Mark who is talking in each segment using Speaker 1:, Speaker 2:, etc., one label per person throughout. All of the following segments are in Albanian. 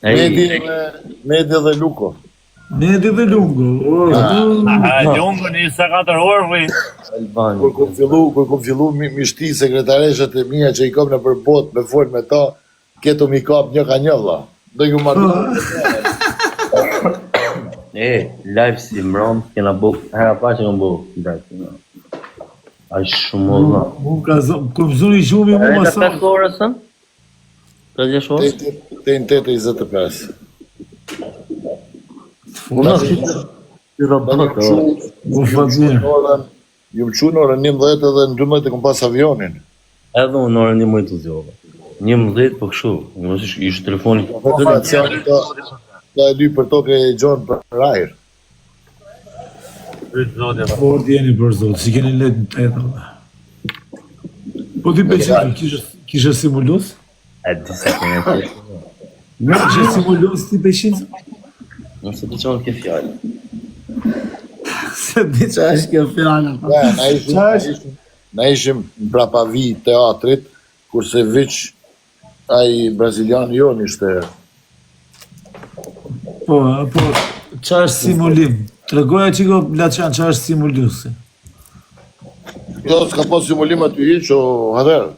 Speaker 1: Medi dhe Medi dhe Luko.
Speaker 2: Medi dhe Lungo. Oh,
Speaker 3: Ah, Lungo në 24 orë rri.
Speaker 4: Albani.
Speaker 1: Kur kum fillu, kur kum fillu mi, mi shti sekretareshat e mia që i kom nëpër botë me fol me ta, keto mi kap një ka një vlla. Do ju marr.
Speaker 4: E, live si mrom, kena bo, hera pa që kam bo, live. Ai shumë o vlla.
Speaker 2: Mu ka zë, kur më zuri gjumi mu
Speaker 4: E
Speaker 2: më
Speaker 4: ka
Speaker 2: sa.
Speaker 4: 5 orë së? Të gjesh orë?
Speaker 1: Te në 8:25.
Speaker 4: Unë si si robot, o.
Speaker 2: U Fatmir.
Speaker 1: Orën, ju më çu në orën 11 edhe në 12 e kom pas avionin.
Speaker 4: Edhe unë në orën 11 të zgjova. 11 po kështu, në mos ish, ish telefoni.
Speaker 1: Po Lacioni ta ta e ly për tokë e gjon për ajër.
Speaker 3: Pyet zotin.
Speaker 2: Fort jeni për zot, si keni lejt në tetë. valla. Po ti Beqir, kishe kishe simulus?
Speaker 4: E di sa kena të.
Speaker 2: Kishe simulus ti Beqir?
Speaker 4: Nëse di çon ke fjalë.
Speaker 2: Se di qa është kjo fjala. po.
Speaker 1: Ja, na ishim,
Speaker 2: Qa
Speaker 1: na
Speaker 2: është?
Speaker 1: ishim, na ishim në prapavi teatrit, kurse viç ai brazilian jon ishte
Speaker 2: Po, po, qa është simulim? Tregoja çiko Laçan, qa është simulusi?
Speaker 1: Jo, s'ka pas simulim aty hiç, o haver.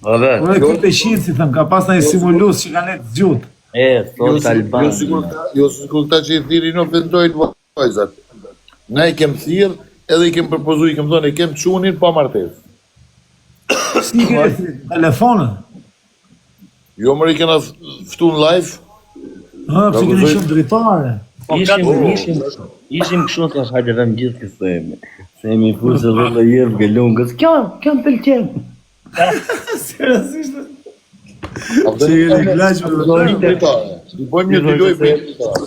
Speaker 4: Ove,
Speaker 2: Po e ky Beqir si them, ka pas ndonjë simulus që ka net zgjut.
Speaker 4: e,
Speaker 1: Jo,
Speaker 4: thot
Speaker 1: si, jo
Speaker 4: Albani.
Speaker 1: sikur këta, jo sikur këta që i thirrin ofendojnë vajzat. Na i kem thirr, edhe i kem propozu, i kem thënë, i kem çunin pa martesë.
Speaker 2: Si i keni thirr? Telefonën?
Speaker 1: Jo më i kena ftu në live,
Speaker 2: Ha, pse keni
Speaker 1: gëzoj.
Speaker 2: shumë dritare.
Speaker 3: Po
Speaker 4: Ishim,
Speaker 3: ka
Speaker 4: ishim, ishim kështu thash hajde vëm gjithë këtë themi. Themi fusë dhe dhe jerb gelungës. Kjo, kjo më pëlqen.
Speaker 2: Seriozisht.
Speaker 1: A
Speaker 2: Si keni klaq me
Speaker 1: vëmë dritare. I bëjmë një dy lojë për dritare.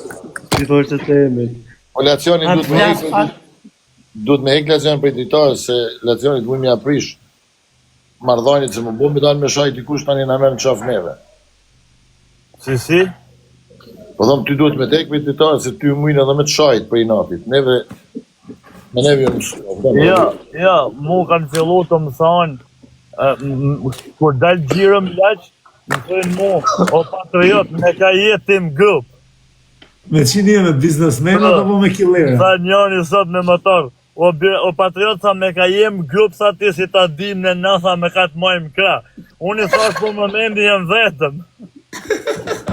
Speaker 4: Si thoshte themi.
Speaker 1: Po Lacioni duhet me hek duhet me hek Lacionin prej dritares se Lacionit mund m'ja prish marrëdhëniet se më bën me dalë me shaj dikush tani na merr në qafë neve.
Speaker 3: Si si?
Speaker 1: Po them ty duhet me tek prej dritares se ty mujnë edhe me të shajt prej natit. Neve me neve jo mësuar.
Speaker 3: Jo, jo, mu kanë fillu të më thonë, e, m- m- kur dal gjirëm laq, më thonë mu, o patriot, me ka jetim grup.
Speaker 2: Me qini je me biznesmenat apo me killera?
Speaker 3: Tha njëri sot me motor, o, bir, o patriot, tha me ka jem grup, sa ti si ta dim në na, tha me ka të mojmë kra. Unë i thash për momentin jam vetëm.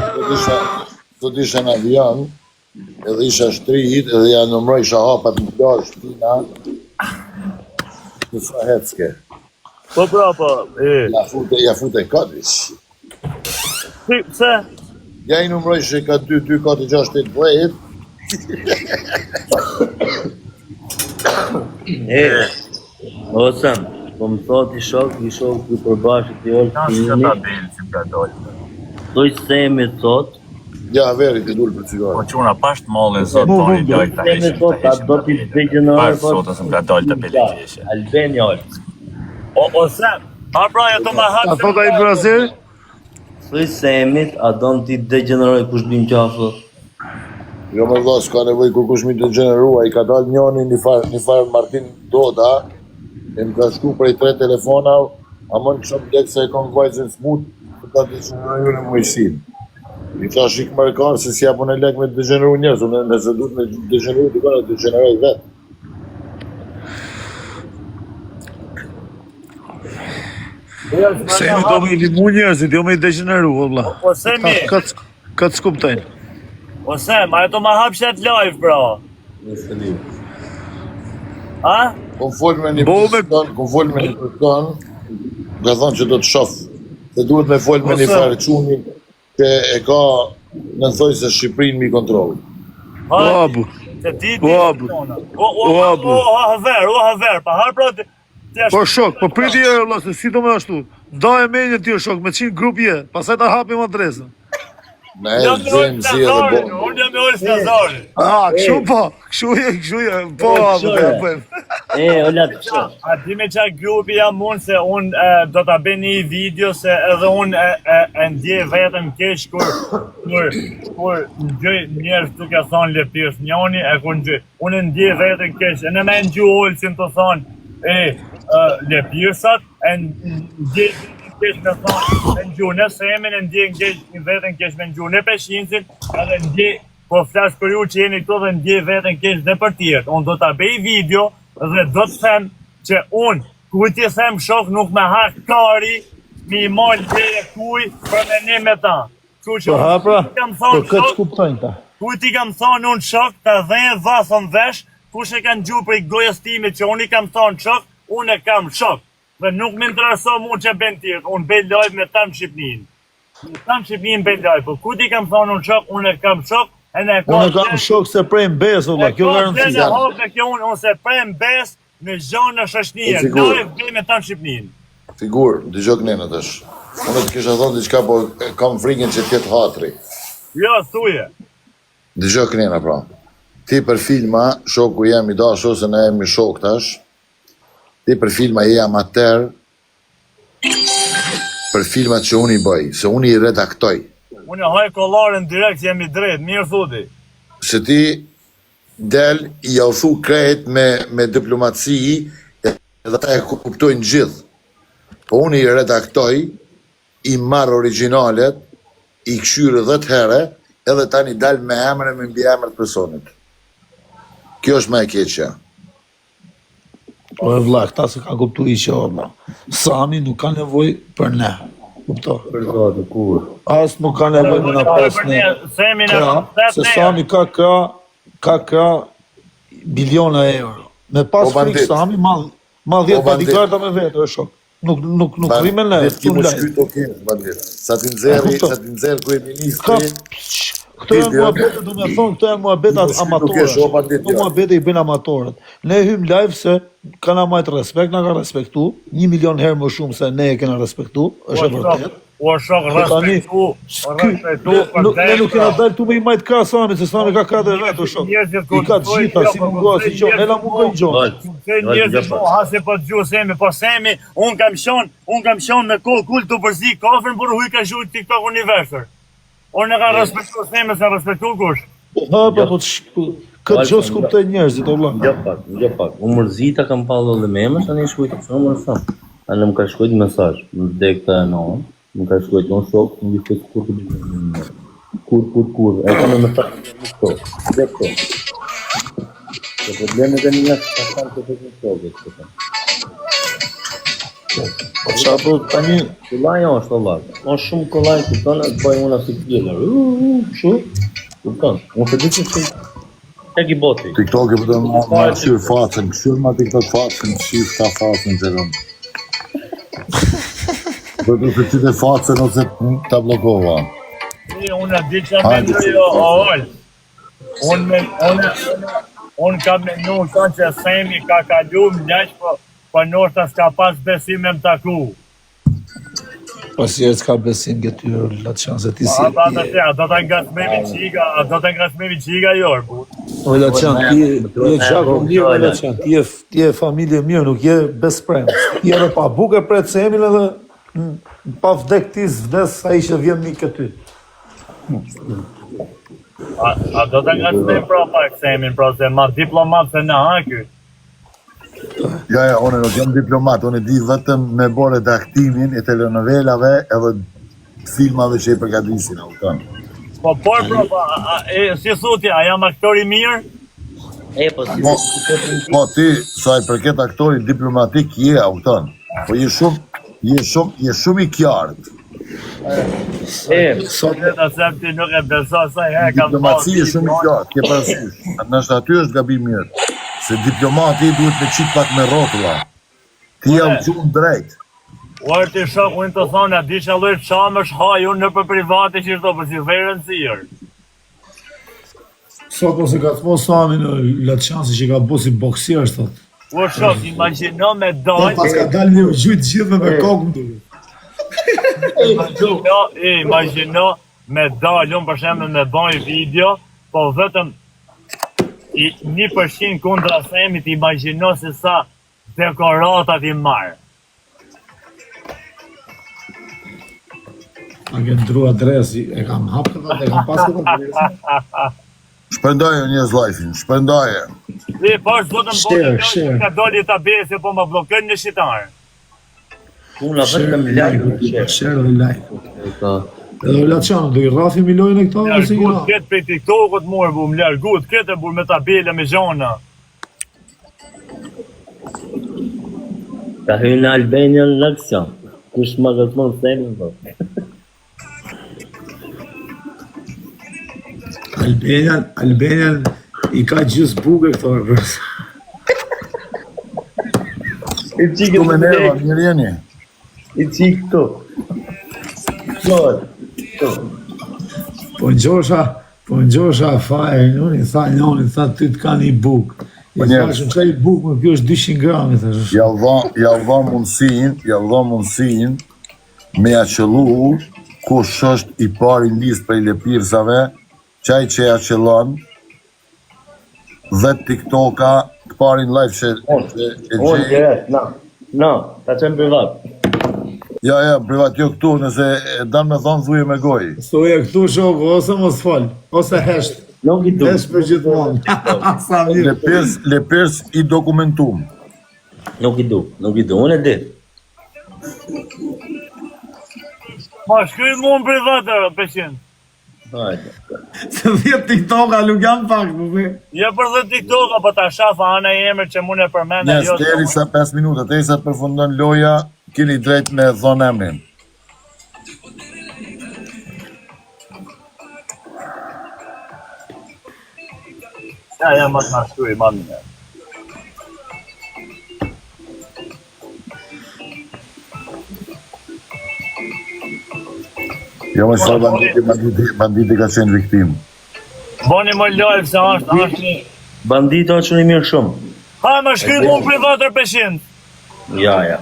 Speaker 1: Sot isha sot isha në avion, edhe isha shtrit, edhe ja numëroj isha hapat në plazh tina. Në sa hecke.
Speaker 3: Po pra, po, e.
Speaker 1: Ja fute, ja fute katësh.
Speaker 3: Si, pse?
Speaker 1: Ja i numëroj që ka 2, 2, 4, 6, 8, 10.
Speaker 4: E, o Sam, po më thot i shok, i shok i përbashkët i
Speaker 3: Na s'ka
Speaker 4: Oltini,
Speaker 3: tabelë si ka dalë.
Speaker 4: thoj Semi thot,
Speaker 1: Ja, veri të dul për cigare.
Speaker 3: Po çuna pasht mollin zot
Speaker 2: Mu,
Speaker 3: toni
Speaker 2: mu,
Speaker 3: lojë ta
Speaker 4: Semi
Speaker 3: heqim, ta
Speaker 4: thot, a
Speaker 3: heqim.
Speaker 4: do t'i degjeneroj
Speaker 3: Pasht sot ose më ka dalë tabelë qeshe.
Speaker 4: Albeni Olt.
Speaker 3: O o Sam, a pra e të ma
Speaker 5: A
Speaker 3: hap
Speaker 5: thot ai Brazil?
Speaker 4: Thoj Semit, a do t'i degjeneroj kush bin qafë?
Speaker 1: Jo më vëlla, s'ka nevojë kur kush mi degjeneru, ai ka dalë njëri një far, një far Martin Doda, e më ka shku prej tre telefona, amon këshëm lek se e kom vajzën smut, për ta degjeneru në mujësin. I thash ik mërkar se si apo në lek me degjeneru njerëz, unë nëse duhet me degjeneru dikon e degjeneroj vetë.
Speaker 5: Semi do me i limu njerëzit, jo me i degjeneru, o vlla.
Speaker 3: O Semi,
Speaker 5: Këtë këtë s'kuptojnë.
Speaker 3: o Sam, a e të ma hap shet live bro?
Speaker 4: Nëse li.
Speaker 3: A?
Speaker 1: Kom fol me një
Speaker 5: Bo me-
Speaker 1: person, kom fol me një person, ka thonë që do të shoh. Se duhet me fol me një
Speaker 5: Ose-
Speaker 1: farë çuni që e ka në thoj se Shqipërinë mi kontroll.
Speaker 5: O abu.
Speaker 3: Se ti ti.
Speaker 5: O, abu.
Speaker 3: O o
Speaker 5: O, abu.
Speaker 3: o o haver, o haver, pa har pra ti ti
Speaker 5: Po shok, po priti e vlla, se si do me ashtu. Ndaje menjën ti o shok, me qenë grup je, pastaj ta hapim adresën.
Speaker 1: Na e
Speaker 3: Jam me
Speaker 1: zem
Speaker 3: Olta
Speaker 1: zi edhe
Speaker 3: Nazarin,
Speaker 1: bo.
Speaker 3: unë jam me Olta Nazarin.
Speaker 5: Ah, kështu po, kështu je, kështu je, po
Speaker 4: E,
Speaker 5: abu,
Speaker 4: kështu
Speaker 5: të
Speaker 4: je.
Speaker 5: bëjmë.
Speaker 4: E, Ola, kështu.
Speaker 3: A di me qa grupi jam unë se unë e, do ta bëj një video se edhe unë e, e, e ndjej veten keq kur kur kur ngjoj njerëz duke thonë lëpirs njoni e kur ngjoj unë e ndjej veten keq e në me ngju Olsin të thonë e, e lëpirsat e ndjej veten. keq me thonë me ngju në semin e ndjen keq një veten keq me ngju në peshincin edhe ndjej po flas për ju që jeni këtu dhe ndjej veten keq dhe për tjerët. Unë do ta bëj video dhe do të them që unë kujt i them shok nuk me ha kari mi i mal leje kuj për me një me ta. Kështu që
Speaker 2: Po ha pra,
Speaker 3: kujt i kam
Speaker 2: po
Speaker 3: thonë
Speaker 2: këtë
Speaker 3: shok,
Speaker 2: kuptojnë ta.
Speaker 3: kujt i kam thonë unë shok, ta dhe e vathën vesh, kush e ka ngju prej gojës time që unë i kam thonë shok, unë e kam shok. Dhe nuk më intereson mu që bën tjerë, unë bëj live me tanë Shqipnin. Me tanë Shqipnin bëj live, po kujt i kam thonë unë shok, unë e kam shok, e ne ka
Speaker 2: Unë e kam shok se prej mbes, o vlla,
Speaker 3: E
Speaker 2: kjo
Speaker 3: ka
Speaker 2: ka rëndësi.
Speaker 3: dhe në hapë kjo unë, unë se prej mbes në gjonë në shoqënie,
Speaker 1: E sigur.
Speaker 3: live bëj me tanë Shqipnin.
Speaker 1: Figur, dëgjoj kënena tash. Unë të kisha thonë diçka, po e kam frikën që të jetë hatri.
Speaker 3: Jo, thuje.
Speaker 1: Dëgjoj kënena pra. Ti për filma, shoku jem i dashur se ne jemi shok tash. Ti për filma je amater për filmat që unë i bëj, se unë i redaktoj.
Speaker 3: Unë e haj kollaren direkt, jemi drejt, mirë thuti.
Speaker 1: Se ti del i jau thu krejt me, me diplomaci edhe ata e kuptojnë gjithë. Po unë i redaktoj, i marr originalet, i këshyrë 10 herë, edhe tani dal me emër e me mbiemër të personit. Kjo është më e keqja.
Speaker 2: O e vlla, këta se kanë kuptu i që o vlla. Sami nuk ka nevojë për ne. Kupto?
Speaker 4: Për zotë, kur.
Speaker 2: As nuk ka nevojë me na pas ne.
Speaker 3: Semi në
Speaker 2: Kra, se Sami ka kra, ka kra biliona euro. Me pas
Speaker 1: O, bandit.
Speaker 2: frikë Sami, ma, ma 10
Speaker 1: O, bandit.
Speaker 2: bodyguarda me vetë, o shok. Nuk nuk nuk rri me ne,
Speaker 1: Bandit, ki
Speaker 2: këtu
Speaker 1: më
Speaker 2: në live.
Speaker 1: shkyt o bandit. Sa t'i nxjerri,
Speaker 2: E kupton.
Speaker 1: sa t'i nxjerr
Speaker 2: Ka
Speaker 1: kryeministri,
Speaker 2: Këto janë muhabete, do me thonë, këto janë muhabete
Speaker 1: Nuk
Speaker 2: amatorë.
Speaker 1: e shoh, bandit,
Speaker 2: Këto
Speaker 1: jo.
Speaker 2: muhabete i bëjnë amatorët. Ne hym live se ka na majt respekt, na ka respektu, një milion herë më shumë se ne e kena respektu, është e vërtetë.
Speaker 3: O shok,
Speaker 2: Po tani,
Speaker 3: respektu,
Speaker 2: Ky,
Speaker 3: respektu
Speaker 2: ne,
Speaker 3: për
Speaker 2: nuk, ne nuk kena
Speaker 3: vdekra.
Speaker 2: dalë tu me i majt krah Samit, se Sami ka krah të vet, o shok.
Speaker 3: Njerëzit
Speaker 2: I ka të
Speaker 3: kuptojnë,
Speaker 2: gjitha,
Speaker 3: jo,
Speaker 2: si
Speaker 3: po
Speaker 2: mungohet, si
Speaker 3: kuptojnë
Speaker 2: gjon, ne na
Speaker 3: njerëzit
Speaker 2: mungojnë gjon.
Speaker 4: Val,
Speaker 3: Se
Speaker 4: val,
Speaker 3: njerëzit
Speaker 4: gjë
Speaker 3: po
Speaker 4: pak.
Speaker 3: hase po dëgju Semi, po Semi, un kam shon, un kam shon me kohë kul të përzi kafën, por huj ka zhujt TikTok Universal. Unë e ka respektu Semi, se respektu kush.
Speaker 2: Po ha, po, po, sh- po, këtë gjë s'kuptojnë njerëzit, o vlla.
Speaker 4: Gjë pak, gjë pak. Unë mërzita kam pa dhe me emër, tani shkruaj të më thëm. Anë më ka shkruajt mesazh, më vdek të non, më ka shkruajt unë shok, nuk i fut kur të bëj. Kur kur kur, e kam me mesazh nuk këto. Gjë këto. Se problemet e mia s'ka kanë të bëjnë shokët këto.
Speaker 2: Po çfarë po tani
Speaker 4: Kollaj është valla. Është shumë kollaj kupton, të bëj unë asë tjetër. Kështu. Kupton. Unë se di që si tek i boti.
Speaker 1: TikTok e po do ma ma këshyr facen, këshyr ma TikTok facen, shif ka facen që kam. Do të të qyte facen ose ta bllokova.
Speaker 3: E, unë e di që
Speaker 1: Hajde,
Speaker 3: mendoj
Speaker 1: si-
Speaker 3: jo, o, ol. Unë me, unë, unë kam menu thonë që Semi ka kalu më po, po ndoshta s'ka pas besim me më taku.
Speaker 2: Po si e s'ka besim këty la se ti si.
Speaker 3: A, pa, të a do ta ngacmemi qiga, a do ta ngacmemi qiga jo, bu.
Speaker 2: O Laçan, ti je gjak o mirë o Laçan, ti je ti je familje mirë, nuk je best friend. Ti edhe pa bukë e pret Semin edhe pa vdek ti s'vdes ai që vjen mik këty.
Speaker 3: A, a do ta ngacmemi pra pak Semin, pra se ma diplomat se në ha ky.
Speaker 1: Ja, ja, unë nuk jam diplomat, unë di vetëm me bo redaktimin e telenovelave edhe filmave që i përgatisin, a kupton?
Speaker 3: Po por pra, po, a, a, e, si thuti, a jam aktor i mirë?
Speaker 4: E po si
Speaker 1: Po, po ti, sa i përket aktorit diplomatik je, a kupton? Po je shumë, je shumë, je shumë i qartë.
Speaker 4: E,
Speaker 2: Sot
Speaker 3: Dhe ta them ti nuk e beso sa herë kam
Speaker 1: Diplomaci është shumë i qartë, ke parasysh. Nështë aty është gabim mirë. Se diplomati duhet me qit pak me rrotulla. Ti ja u gjumë drejt.
Speaker 3: Ora ti shok, unë të thonë, a di që lloj çamësh haj unë në për private që shto, po si verën si.
Speaker 2: Sot po se ka të mos Samin Laçan si që ka bo si boksier sot.
Speaker 3: O shok, imagjino me
Speaker 2: Po
Speaker 3: dal,
Speaker 2: pas ka dalë një gjujt gjithë me kokë më duket.
Speaker 3: Imagjino, imagjino me dal, unë për shembull me baj video, po vetëm i 1% kundra Semit, imagjino se sa dekoratat i marr.
Speaker 2: A ke ndru adresi, e kam hap këtë, e kam pas këtë adresë.
Speaker 1: Shpërndaje njerëz live-in, shpërndaje.
Speaker 3: Dhe po është zotën
Speaker 2: Share,
Speaker 3: po
Speaker 2: share.
Speaker 3: ka doli ta bese, po më bllokojnë në shqiptar.
Speaker 4: Puna vetëm like dhe share.
Speaker 2: Share dhe like.
Speaker 4: Po.
Speaker 2: Edhe Laçan, do i rrafim i lojën e këta ose i
Speaker 3: Largut
Speaker 2: rrafim?
Speaker 3: këtë prej TikTokut more bu, më largut këtë e bu me tabela me gjona.
Speaker 4: Ka hyrë në Albanian në aksion. Kush më gëzmon semin, po.
Speaker 2: Albanian, Albanian i ka gjysë buke këto e bërë.
Speaker 4: I qikë
Speaker 1: Këtu me nerva, mirë jeni.
Speaker 4: I qikë këtu. Flor. Këtu.
Speaker 2: Po ngjosha, po ngjosha fare, njëri tha njëri tha ty të ka një bukë. I
Speaker 1: Po njerëz.
Speaker 2: thashë, çfarë bukë, më kjo është 200 gram, i thashë.
Speaker 1: Ja dha, ja dha mundësinë, ja dha mundësinë me ja qëllu kush është i pari në listë prej lepirsave, qaj që ja qëllon, dhe TikToka të parin live që, që e
Speaker 4: Unë
Speaker 1: gjej.
Speaker 4: direkt, na. Na, ta qenë privat.
Speaker 1: Ja, ja, privat jo këtu, nëse e dan me thonë, thuje me gojë.
Speaker 2: Thuje këtu shoku, ose mos fol, ose hesht.
Speaker 4: Nuk i du.
Speaker 2: Hesht për gjithmonë. Sa mirë.
Speaker 1: Lepirs, lepirs i dokumentum.
Speaker 4: Nuk i du, nuk i du. Unë e di.
Speaker 3: Ma shkruj mu në privat e peshin.
Speaker 4: Hajde.
Speaker 2: Se 10 TikToka nuk janë pak, më the.
Speaker 3: Jo për dhe TikTok, apo ta shafa ana e emër që mund e përmend
Speaker 1: Njerëz,
Speaker 3: ajo.
Speaker 1: deri sa 5 minuta, deri sa të përfundon loja, keni drejt me thonë emrin.
Speaker 3: Ja, ja, më të ma shkruj, ma mirë.
Speaker 1: Jo, më çfarë banditi, banditi, banditi ka qenë viktimë.
Speaker 3: Boni më live se është, është një...
Speaker 4: Bandito është shumë i mirë shumë.
Speaker 3: Ha, më shkruj mu në privat e peshin.
Speaker 4: Ja, ja.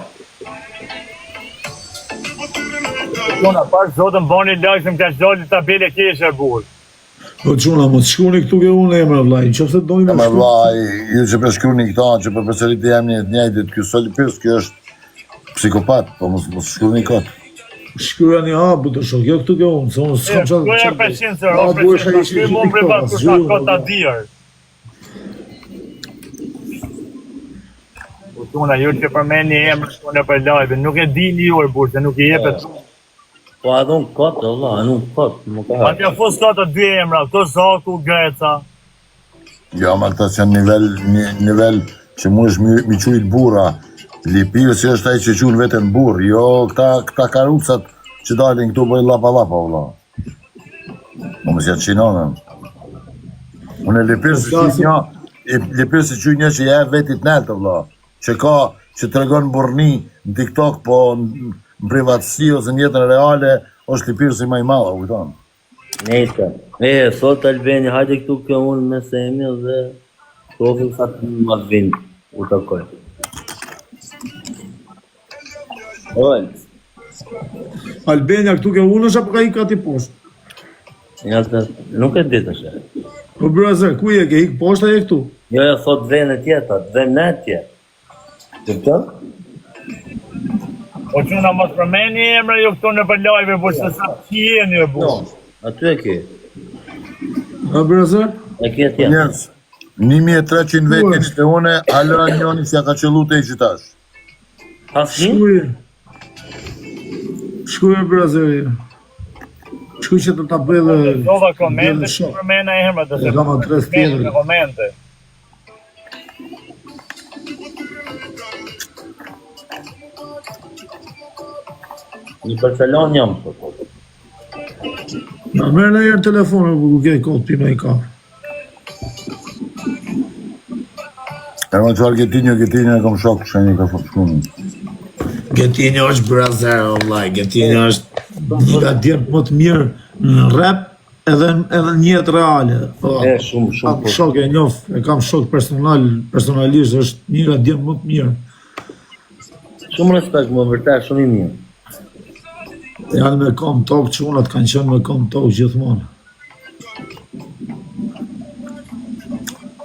Speaker 3: Kona, pas zotën boni live se më ka zoli tabele keqe burr.
Speaker 2: Po çuna, mos shkruani këtu ke unë emra vllai, nëse doni
Speaker 1: Ja,
Speaker 2: me
Speaker 1: më
Speaker 2: shkru.
Speaker 1: vllai, ju që për shkruani këta, që për përsëritë emrin e të njëjtit, ky Soli Pirs, ky është psikopat, po mos mos shkruani kot.
Speaker 2: Shkruani ha, bu të shok, jo këtu ke unë, se unë s'kam çfarë.
Speaker 3: Shkruaj e peshin se
Speaker 2: A,
Speaker 3: o
Speaker 2: bu është
Speaker 3: peshin,
Speaker 2: ai
Speaker 3: ma
Speaker 2: që
Speaker 3: shkruj mu në privat kush ka kot ta diër. Po tuna, ju që përmendni emrin këtu në për live, nuk e dini ju e burr, se nuk i jepet.
Speaker 4: Po a dhon kot, o vlla, nuk kot, më ka.
Speaker 3: Ma t'ja fus këto të dy emra, këto Zaku, Greca.
Speaker 1: Jo, ma këta që janë nivel, një nivel që mu është mi, mi qujt burra. Lipirsi është ai që qunë veten burr, jo këta këta karucat që dalin këtu bëjnë llapa llapa vëlla. Po mos janë qinonën. Unë e Lipirsi
Speaker 2: Po,
Speaker 1: quj një, e Lipirsi quj një që ja e vetit naltë vëlla, që ka që tregon burrni në TikTok, po në në privatësi ose në jetën reale është Lipirsi më i madh, u kupton?
Speaker 4: Nejse. E, thot Albeni, hajde këtu kjo unë me Semi dhe shohim sa të më vinë, u takoj. Ol,
Speaker 2: Albania këtu ke unë është apo ka ik aty poshtë?
Speaker 4: ja të, nuk e di tash.
Speaker 2: Po brother, ku je? Ke ik poshtë a je këtu?
Speaker 4: Jo, jo, thot vene tjeta, vene tje. Kupton?
Speaker 3: Po çuna mos përmendni emra ju këtu në për live, por se sa që jeni e burr.
Speaker 4: No, aty e ke.
Speaker 2: A brother?
Speaker 4: E ke atje.
Speaker 1: Njerëz, 1300 vetë jeni te une, hala njoni s'ja ka qellu te që tash.
Speaker 4: Asnjë?
Speaker 2: Shkruaj. Shkruaj brother. Shkruaj që të ta bëj edhe
Speaker 3: Dova komente,
Speaker 2: edhe shok.
Speaker 3: përmenda emrat,
Speaker 2: E kam adresë tjetër.
Speaker 3: Në komente.
Speaker 4: Në Barcelonë jam, po. po.
Speaker 2: Na merr në herë telefonin ku ke kohë ti me i ka.
Speaker 1: E më çfarë Getinjo, Getinjo e kam shok, që një ka shkruan.
Speaker 2: Getinjo është brother, o vllai, Getinjo është një nga djemt më të mirë në rap edhe edhe në jetë reale. Po.
Speaker 4: E, shumë, shumë,
Speaker 2: Kam
Speaker 4: po.
Speaker 2: shok e njoh, e kam shok personal, personalisht është një nga djemt më të mirë.
Speaker 4: Shumë respekt, më vërtet, shumë i mirë.
Speaker 2: Janë me kom tokë, çunat kanë qenë me kom tokë gjithmonë.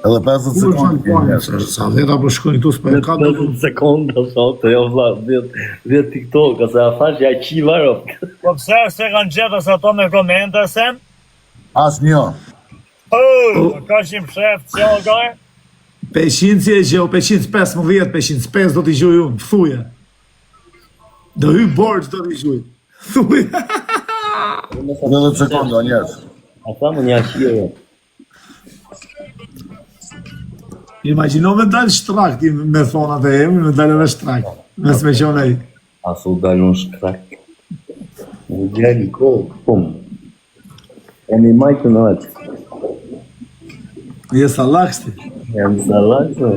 Speaker 1: Edhe 50
Speaker 2: Ku është
Speaker 1: sekonda.
Speaker 2: Albania? Sa, sa veta po shkojnë këtu s'po e ka dot.
Speaker 4: 50 sekonda sot, jo vlla, 10 10 TikTok, ose a thash ja qiva rob.
Speaker 3: Po pse se kanë gjetë as ato me komente se?
Speaker 1: Asnjë.
Speaker 3: Po, ka shim shef, ço gaj?
Speaker 2: 500 si e gjeu, 515, 505 do t'i gjuj unë, thuje. Do hy borxh do t'i gjujt. Thuj.
Speaker 1: 30 sekonda, njerëz.
Speaker 4: A tha më një aqirë.
Speaker 2: Imagjino me dalë shtrak ti me thona të emrin, me dalë edhe shtrak. Me s'me qenë ai.
Speaker 4: A thu dalë unë shtrak. Në gjellë kohë, pum. E mi majtë në atë.
Speaker 2: Je sallak ti.
Speaker 4: Jam sallak, po.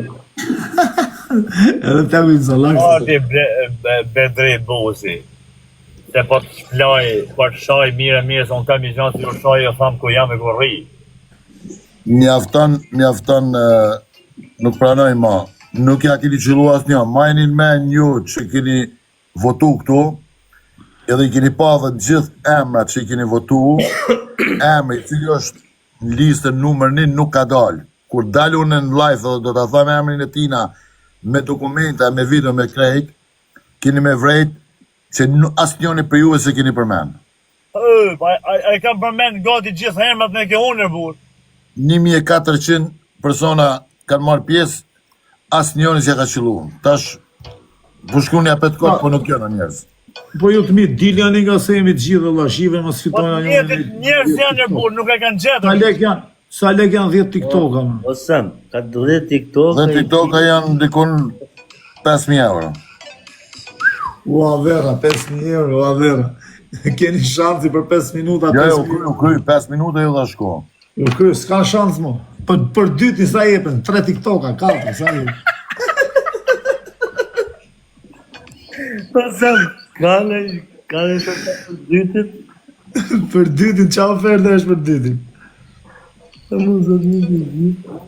Speaker 2: Edhe të jam sallak.
Speaker 3: O, ti Bedri Buzi. Se po të shplaj, po të shaj mirë e mirë, se unë kam një gjanë si u shaj e tham ku jam e ku rri.
Speaker 1: Mjafton, mjafton, nuk pranoj ma. Nuk ja keni qëllu asnjë. Majni n'men ju që keni votu këtu, edhe i keni pa dhe gjithë emrat që i keni votu, emri i cili është në listën numër një nuk ka dalë. Kur dal unë në live dhe do ta them emrin e tina me dokumenta, me video, me krejt, keni me vrejt që asnjëni prej juve s'e keni përmend.
Speaker 3: Ë, pa e kam përmend gati gjithë emrat me ke unë burr.
Speaker 1: 1400 persona kanë marrë pjesë, asnjëri s'ja ka qëllu. Tash po shkruani apet kot, po nuk janë njerëz.
Speaker 2: Po ju të mi diljani nga se jemi të gjithë vëlla, shive mos
Speaker 3: Po
Speaker 2: fitojnë
Speaker 3: të njëjtit njerëz janë në burr, nuk e kanë
Speaker 2: Sa
Speaker 3: gjetur.
Speaker 2: lek janë, sa lek janë 10 TikToka më.
Speaker 4: O sëm, ka 10 TikTok.
Speaker 1: Dhe TikToka janë dikun 5000 euro.
Speaker 2: Ua vera, 5000 euro, ua vera. Keni shansi për 5 minuta,
Speaker 1: Jo, jo,
Speaker 2: 5
Speaker 1: u kry, u kry, 5 minuta ju dha shko.
Speaker 2: U kry, s'ka shans mo. Për, për dytin sa jepen, 3 TikToka, 4, sa jepen.
Speaker 4: Po sëm, ka në ka në të të dytit.
Speaker 2: për dytin, qa ofertë është për dytin?
Speaker 4: Të mu zot një të gjithë.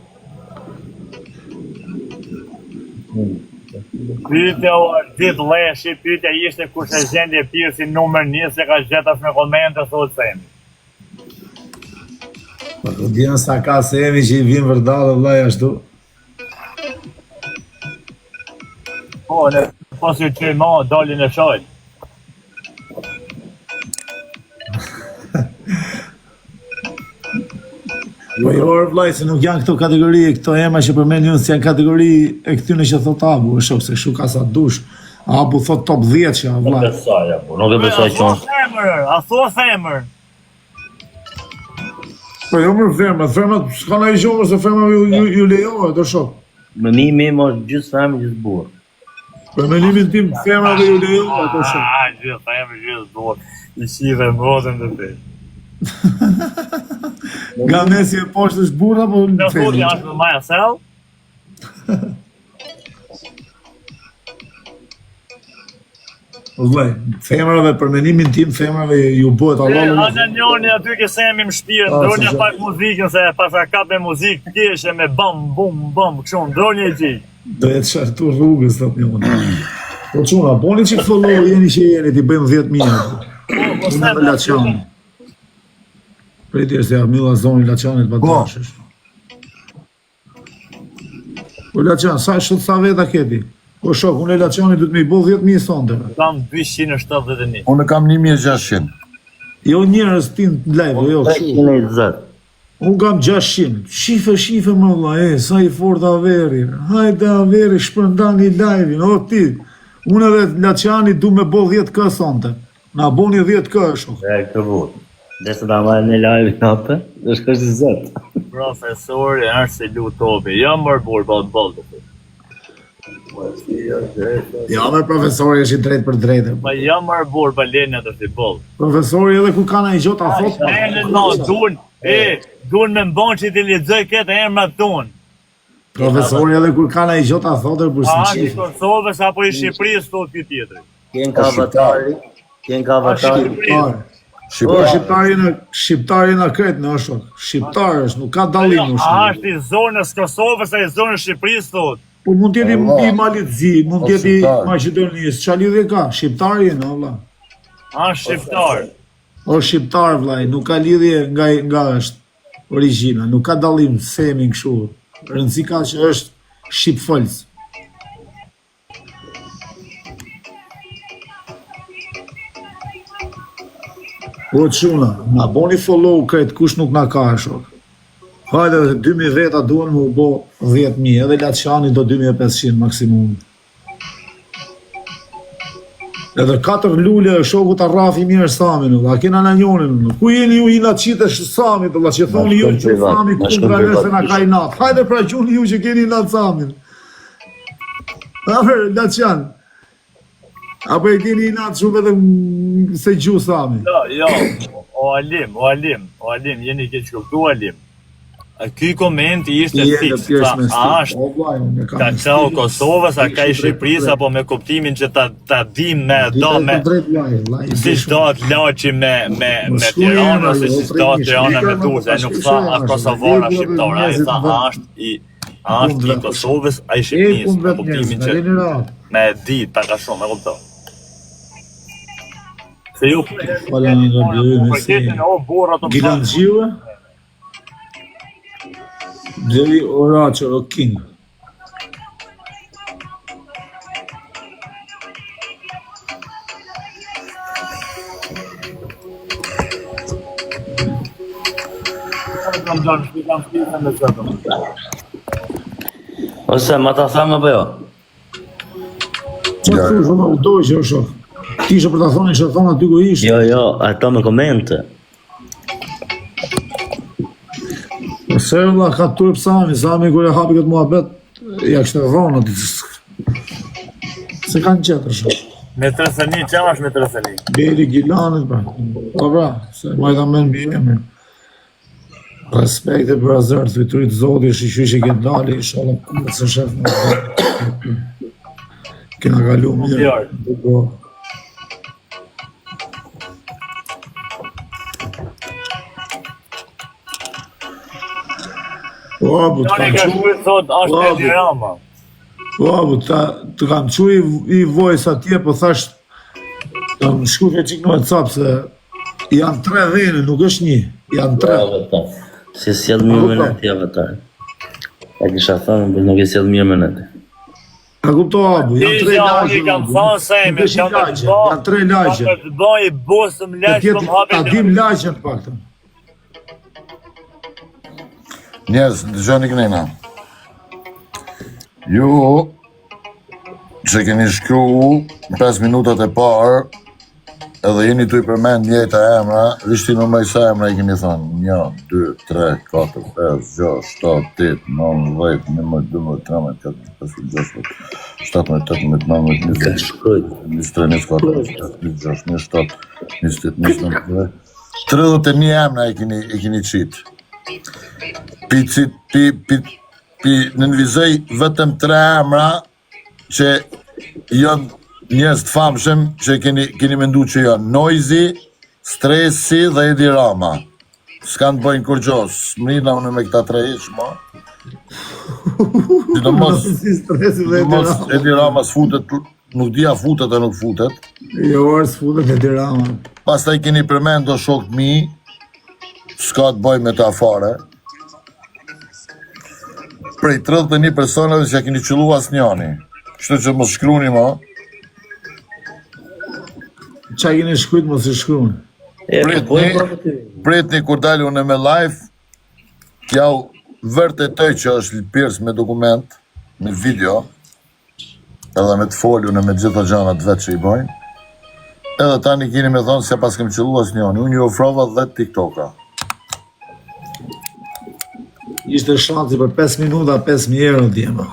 Speaker 3: Pyetja u Ardit Lleshi, pyetja ishte kush e gjendi Pirsin numër 1 se ka gjetë as me komente thotë Semi.
Speaker 2: Po ku di sa ka Semi që i vin vërdallë vllai ashtu.
Speaker 3: Po, ne po si që ma dalin e shajt.
Speaker 2: Po jo or vllai se nuk janë këto kategori, këto emra që përmendin unë janë kategori e këtyre që thot Abu, e shoh se kështu ka sa dush. Abu thot top 10 që
Speaker 4: Nuk
Speaker 2: vllai.
Speaker 4: besoj apo, nuk e besoj
Speaker 3: A
Speaker 4: që
Speaker 3: thua
Speaker 4: unë.
Speaker 3: femër, a thua femër?
Speaker 2: Po jo më femrat, femrat s'ka ndonjë gjë se femrave ju, ju, ju lejohet, o shok.
Speaker 4: Menimi im është gjithë femër gjithë burr.
Speaker 2: Për mendimin tim femrave ju lejohet, o shok.
Speaker 3: Ah, gjithë femër, gjithë burr. I shive motën të ti.
Speaker 2: Nga mesi e poshtë është burra apo
Speaker 3: Në thotë
Speaker 2: femra?
Speaker 3: janë me Maja Sell?
Speaker 2: O vllai, femrave për mendimin tim femrave ju bëhet
Speaker 3: E,
Speaker 2: Allah.
Speaker 3: anë njoni aty ke semi më shtire,
Speaker 2: Ah,
Speaker 3: ndronja
Speaker 2: se gjë.
Speaker 3: pak muzikën se e pasa kap me muzikë keqe me bam bum bam kështu ndronja e gjej.
Speaker 2: Do jetë shartu rrugës, thot një unë. Po çuna, boni çik follow jeni që jeni, ti bëjmë 10000 aty.
Speaker 3: Po, po
Speaker 2: Unë
Speaker 3: se
Speaker 2: me Laçan. Priti se ja milla zonin Laçanit pa
Speaker 1: Po.
Speaker 2: dashësh. Po Laçan, sa shët sa veta keti? Po shok, unë e Laçanit duhet me i bo 10000 sonte.
Speaker 3: Kam 271.
Speaker 1: Unë kam 1600.
Speaker 2: Jo njerëz ti në live, jo kështu.
Speaker 4: 320.
Speaker 2: Unë kam 600. Shife, shife më vlla, e, sa i fort Averi. Hajde Averi, shpërndani live-in, o ti. Unë edhe Laçani du me bo 10k sonte. Na boni 10k, shok.
Speaker 4: E këtë burr. Derisa ta marrë në live atë, do shkosh i zot.
Speaker 3: Profesori është se lu topi. Jo mor burr, bol bol.
Speaker 2: Ja, me profesori është i drejt për drejtë.
Speaker 3: Po jo mor burr, po leni atë si boll.
Speaker 2: Profesori edhe kur ka ndonjë gjë ta thot.
Speaker 3: Leni no, duan, e, duan me mbon që t'i lexoj këtë emrat tonë.
Speaker 2: Profesori edhe kur ka ndonjë gjë ta thotë për
Speaker 3: A
Speaker 2: si
Speaker 3: është i
Speaker 2: qif.
Speaker 3: Kosovës apo i Shqipërisë thotë ky tjetri.
Speaker 4: Kien ka avatari, kien ka avatari.
Speaker 2: Shqiptar. Po
Speaker 1: Shqiptar.
Speaker 2: shqiptari në shqiptari në kret në shok. Shqiptar është, nuk ka dallim
Speaker 3: A
Speaker 2: o shok.
Speaker 3: është i zonës Kosovës a i zonës Shqipërisë thotë.
Speaker 2: Po mund të jetë i-
Speaker 1: Allah.
Speaker 2: i Malit Zi, mund
Speaker 1: O,
Speaker 2: të jetë i
Speaker 1: shqiptar.
Speaker 2: Maqedonisë, çfarë lidhje ka? Shqiptari në vlla.
Speaker 3: A është shqiptar.
Speaker 2: O shqiptar vllai, nuk ka lidhje nga nga është origjina, nuk ka dallim semin kështu. Rëndësi ka që është shqipfolës. O çuna, na boni follow krejt kush nuk na ka shok. Hajde dhe 2000 veta duhen më u bo 10000, edhe Laçani do 2500 maksimum. Edhe katër lule e shokut ta rrafi mirë Samin, vëlla. A kena na njonin? vëlla? Ku jeni ju inatçitë e Samit, vëlla, që thoni ju
Speaker 4: shkon
Speaker 2: që
Speaker 4: privat,
Speaker 2: Sami
Speaker 4: na shkon
Speaker 2: kundra
Speaker 4: privat,
Speaker 2: nese na ka inat. Hajde pra gjuni ju që keni inat Samin. Afer, Laçan. Apo e keni inat shumë vetëm se gju Sami.
Speaker 3: Jo, jo, o Alim, o Alim, o Alim, jeni keq kuptu Alim. A Ky komenti ishte
Speaker 2: Je
Speaker 3: fiks,
Speaker 2: në
Speaker 3: tha,
Speaker 2: pjesë me
Speaker 3: a
Speaker 2: stil.
Speaker 3: është
Speaker 2: O vllai, unë e kam
Speaker 3: ka
Speaker 2: me
Speaker 3: qau
Speaker 2: stil.
Speaker 3: Kosovës, a ka i
Speaker 2: Ishte drejt për
Speaker 3: Shqipërisë,
Speaker 2: drejt.
Speaker 3: apo me kuptimin që ta, ta dim me
Speaker 2: Di
Speaker 3: do
Speaker 2: drejt
Speaker 3: me
Speaker 2: për drejt vllai, vllai, i
Speaker 3: si
Speaker 2: di shumë.
Speaker 3: dahet Laçi me me
Speaker 2: Mos
Speaker 3: me
Speaker 2: shkruaj
Speaker 3: Tiranë
Speaker 2: emra,
Speaker 3: ose
Speaker 2: jo,
Speaker 3: si
Speaker 2: prej
Speaker 3: dahet
Speaker 2: mish.
Speaker 3: Tirana me
Speaker 2: Shkruaj,
Speaker 3: Durrës, ai
Speaker 2: tash
Speaker 3: nuk
Speaker 2: shkruaj
Speaker 3: tha
Speaker 2: emra,
Speaker 3: as
Speaker 2: shkruaj.
Speaker 3: Kosovar as
Speaker 2: Lej
Speaker 3: shqiptar, ai
Speaker 2: njerëzit
Speaker 3: tha
Speaker 2: në
Speaker 3: a
Speaker 2: vend.
Speaker 3: është i a
Speaker 2: Punë
Speaker 3: është i
Speaker 2: vetë.
Speaker 3: Kosovës, a i
Speaker 2: E
Speaker 3: Shqipërisë,
Speaker 2: punë
Speaker 3: me
Speaker 2: vetë
Speaker 3: kuptimin
Speaker 2: njerëzit, na
Speaker 3: që
Speaker 2: leni rahat.
Speaker 3: me e di pak a shumë, e kupton. Se ju
Speaker 2: Fala në
Speaker 3: po
Speaker 2: rëbë,
Speaker 3: për
Speaker 2: si
Speaker 3: keqen o burra të
Speaker 2: Gilan Gjive, Deri Oraçer, o King.
Speaker 3: Kam dënë, kam thënë me zëtë.
Speaker 4: Ose, ma ta thamë apo jo?
Speaker 2: Qa
Speaker 1: Ja.
Speaker 2: thush, vëlla, u dojqe, o shok. Kishe për ta thonë, ishe thonë aty ku ishte.
Speaker 4: Jo, jo, ato me komente.
Speaker 2: Po se vëlla ka turp Sami, Sami kur e hapi këtë muhabet, ja kishte dhonë aty. Se kanë qetë shok.
Speaker 3: Me 31, qa është me 31?
Speaker 2: Beli Gilanit, pra. Po pra, se majta men mbi emrin. Respekte për azër, të fiturit zoti, shiqysh që ke dali, inshallah kurrë s'e shef më. Kena kalu mirë.
Speaker 3: Mirë.
Speaker 2: Po. Po, po, të
Speaker 3: Tani
Speaker 2: kam
Speaker 3: ka
Speaker 2: qu,
Speaker 3: shkruar thot është
Speaker 2: Po,
Speaker 3: Edi Rama.
Speaker 2: po, po, ta, të kam qu i, i voice atje, po thash, të më shku ke qik në WhatsApp se janë tre dhene, nuk është një, janë tre.
Speaker 4: Bravo, ta. Si sjell mirë me neti avatar. E kisha thënë, por nuk e sjell mirë me neti.
Speaker 2: A kupto Abu, janë tre
Speaker 3: Ja, unë
Speaker 2: lagje.
Speaker 3: i kam
Speaker 2: Abu,
Speaker 3: thënë se
Speaker 2: nuk
Speaker 3: me
Speaker 2: është një lagje, janë tre lagje.
Speaker 3: Kam të bëj bosëm
Speaker 2: Të
Speaker 3: lagje, po
Speaker 2: tjetë,
Speaker 3: më hapi.
Speaker 2: ta dim lagjen të paktën.
Speaker 1: Njerëz, dëgjoni kënena. Ju që keni shkru në 5 minutat e parë edhe jeni tu i përmend njëjta emra, vishti numra i sa emra i keni thënë. 1, 2, 3, 4, 5, 6, 7, 8, 9, 10, 11, 12, 13, 14, 15, 16, 17, 18, 19,
Speaker 4: Ka
Speaker 1: 20,
Speaker 4: shkrujt.
Speaker 1: 23, 24, 25, 26, 27, 28, 29, 31 emra i keni i keni qit. Pi cit, pi pi pi nënvizoj vetëm tre emra që janë njerëz të famshëm që keni keni mendu që janë Noizi, Stresi dhe Edi Rama. S'kan të bëjnë kurgjo, s'mrina unë me këta tre ish, mo. Sidomos,
Speaker 2: Si stresi dhe Edi
Speaker 1: sidomos
Speaker 2: Rama.
Speaker 1: Edi Rama s'futet, nuk di a futet a nuk futet.
Speaker 2: Jo, orë s'futet Edi Rama.
Speaker 1: Pastaj keni përmend do shok të mi, s'ka të bëj me ta fare. Prej 31 personave që keni qëllu asnjani. Kështu që mos shkruani më.
Speaker 2: Qa keni shkrujt, mos i shkruan.
Speaker 4: E, po
Speaker 1: Pritni,
Speaker 4: po e po ti.
Speaker 1: pritni kur dal unë me live, t'jau vërtetoj që është lëpirs me dokument, me video, edhe me të folur me gjitha gjanat vetë që i bojnë. Edhe tani keni me thonë se pas kem qëllu asnjani. Unë ju ofrova 10 TikToka.
Speaker 2: Ishte shansi për 5 minuta, 5.000 euro djema.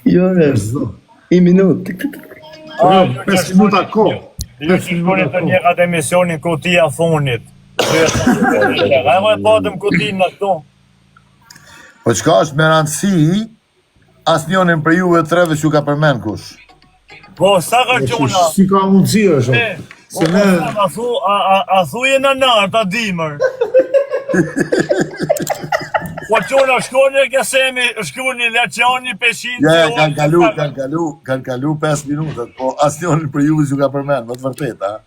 Speaker 4: Jo, re,
Speaker 2: Zdo.
Speaker 4: i minutë. Tik, tik, tik.
Speaker 2: Po, jo, 5 minuta kohë.
Speaker 3: Ju që
Speaker 2: 5
Speaker 3: shkoni
Speaker 2: minuta
Speaker 3: të
Speaker 2: kohë.
Speaker 3: njëkat emisionin kutia funit. Ai më patëm kutin në këtu.
Speaker 1: Po çka është me rëndësi, asnjërin prej juve treve që ju ka përmend kush.
Speaker 3: Po sa ka
Speaker 2: Po,
Speaker 3: quna?
Speaker 2: Si ka mundësi është?
Speaker 3: E,
Speaker 2: Se
Speaker 3: po,
Speaker 2: ne
Speaker 3: A thu, a, a, a thu je në narë, ta dimër. Po quna shkoni e kesemi, shkoni Laçani, Peshin,
Speaker 1: Ja, ja, kanë kalu, kanë kalu, kanë kalu 5 minutat, po asnjërin prej juve që ju ka përmend, me të vërtetë, a?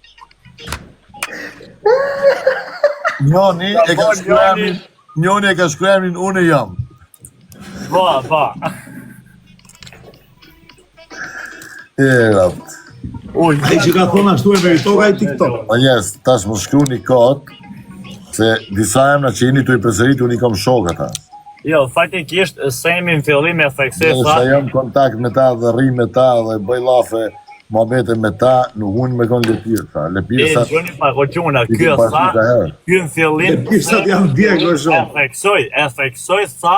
Speaker 1: Njoni e ka
Speaker 3: po,
Speaker 1: shkruar
Speaker 3: njoni.
Speaker 1: emrin, njoni e ka shkruar emrin unë jam.
Speaker 3: Ba, ba.
Speaker 1: E rapt.
Speaker 3: Uj,
Speaker 2: ai që ka thonë ashtu e meritoka i TikTok.
Speaker 1: Po njerëz, tash mos shkruani kot se disa emra që jeni tu i përsërit unë i kam shok ata.
Speaker 3: Jo, faktikisht Semi në fillim e theksoi
Speaker 1: Dhe
Speaker 3: tha,
Speaker 1: sa jam në kontakt me ta dhe rri me ta dhe bëj llafe. muhabete me ta, nuk unë me konë lepirsa.
Speaker 3: E,
Speaker 1: Lepirsa
Speaker 3: gjoni pak, o çuna,
Speaker 1: i
Speaker 3: ky
Speaker 1: ke
Speaker 3: tha,
Speaker 1: pasur ka herë.
Speaker 3: ky në fillim,
Speaker 2: Lepirsat janë djeg, o
Speaker 3: e
Speaker 2: shok.
Speaker 3: theksoj, e theksoj tha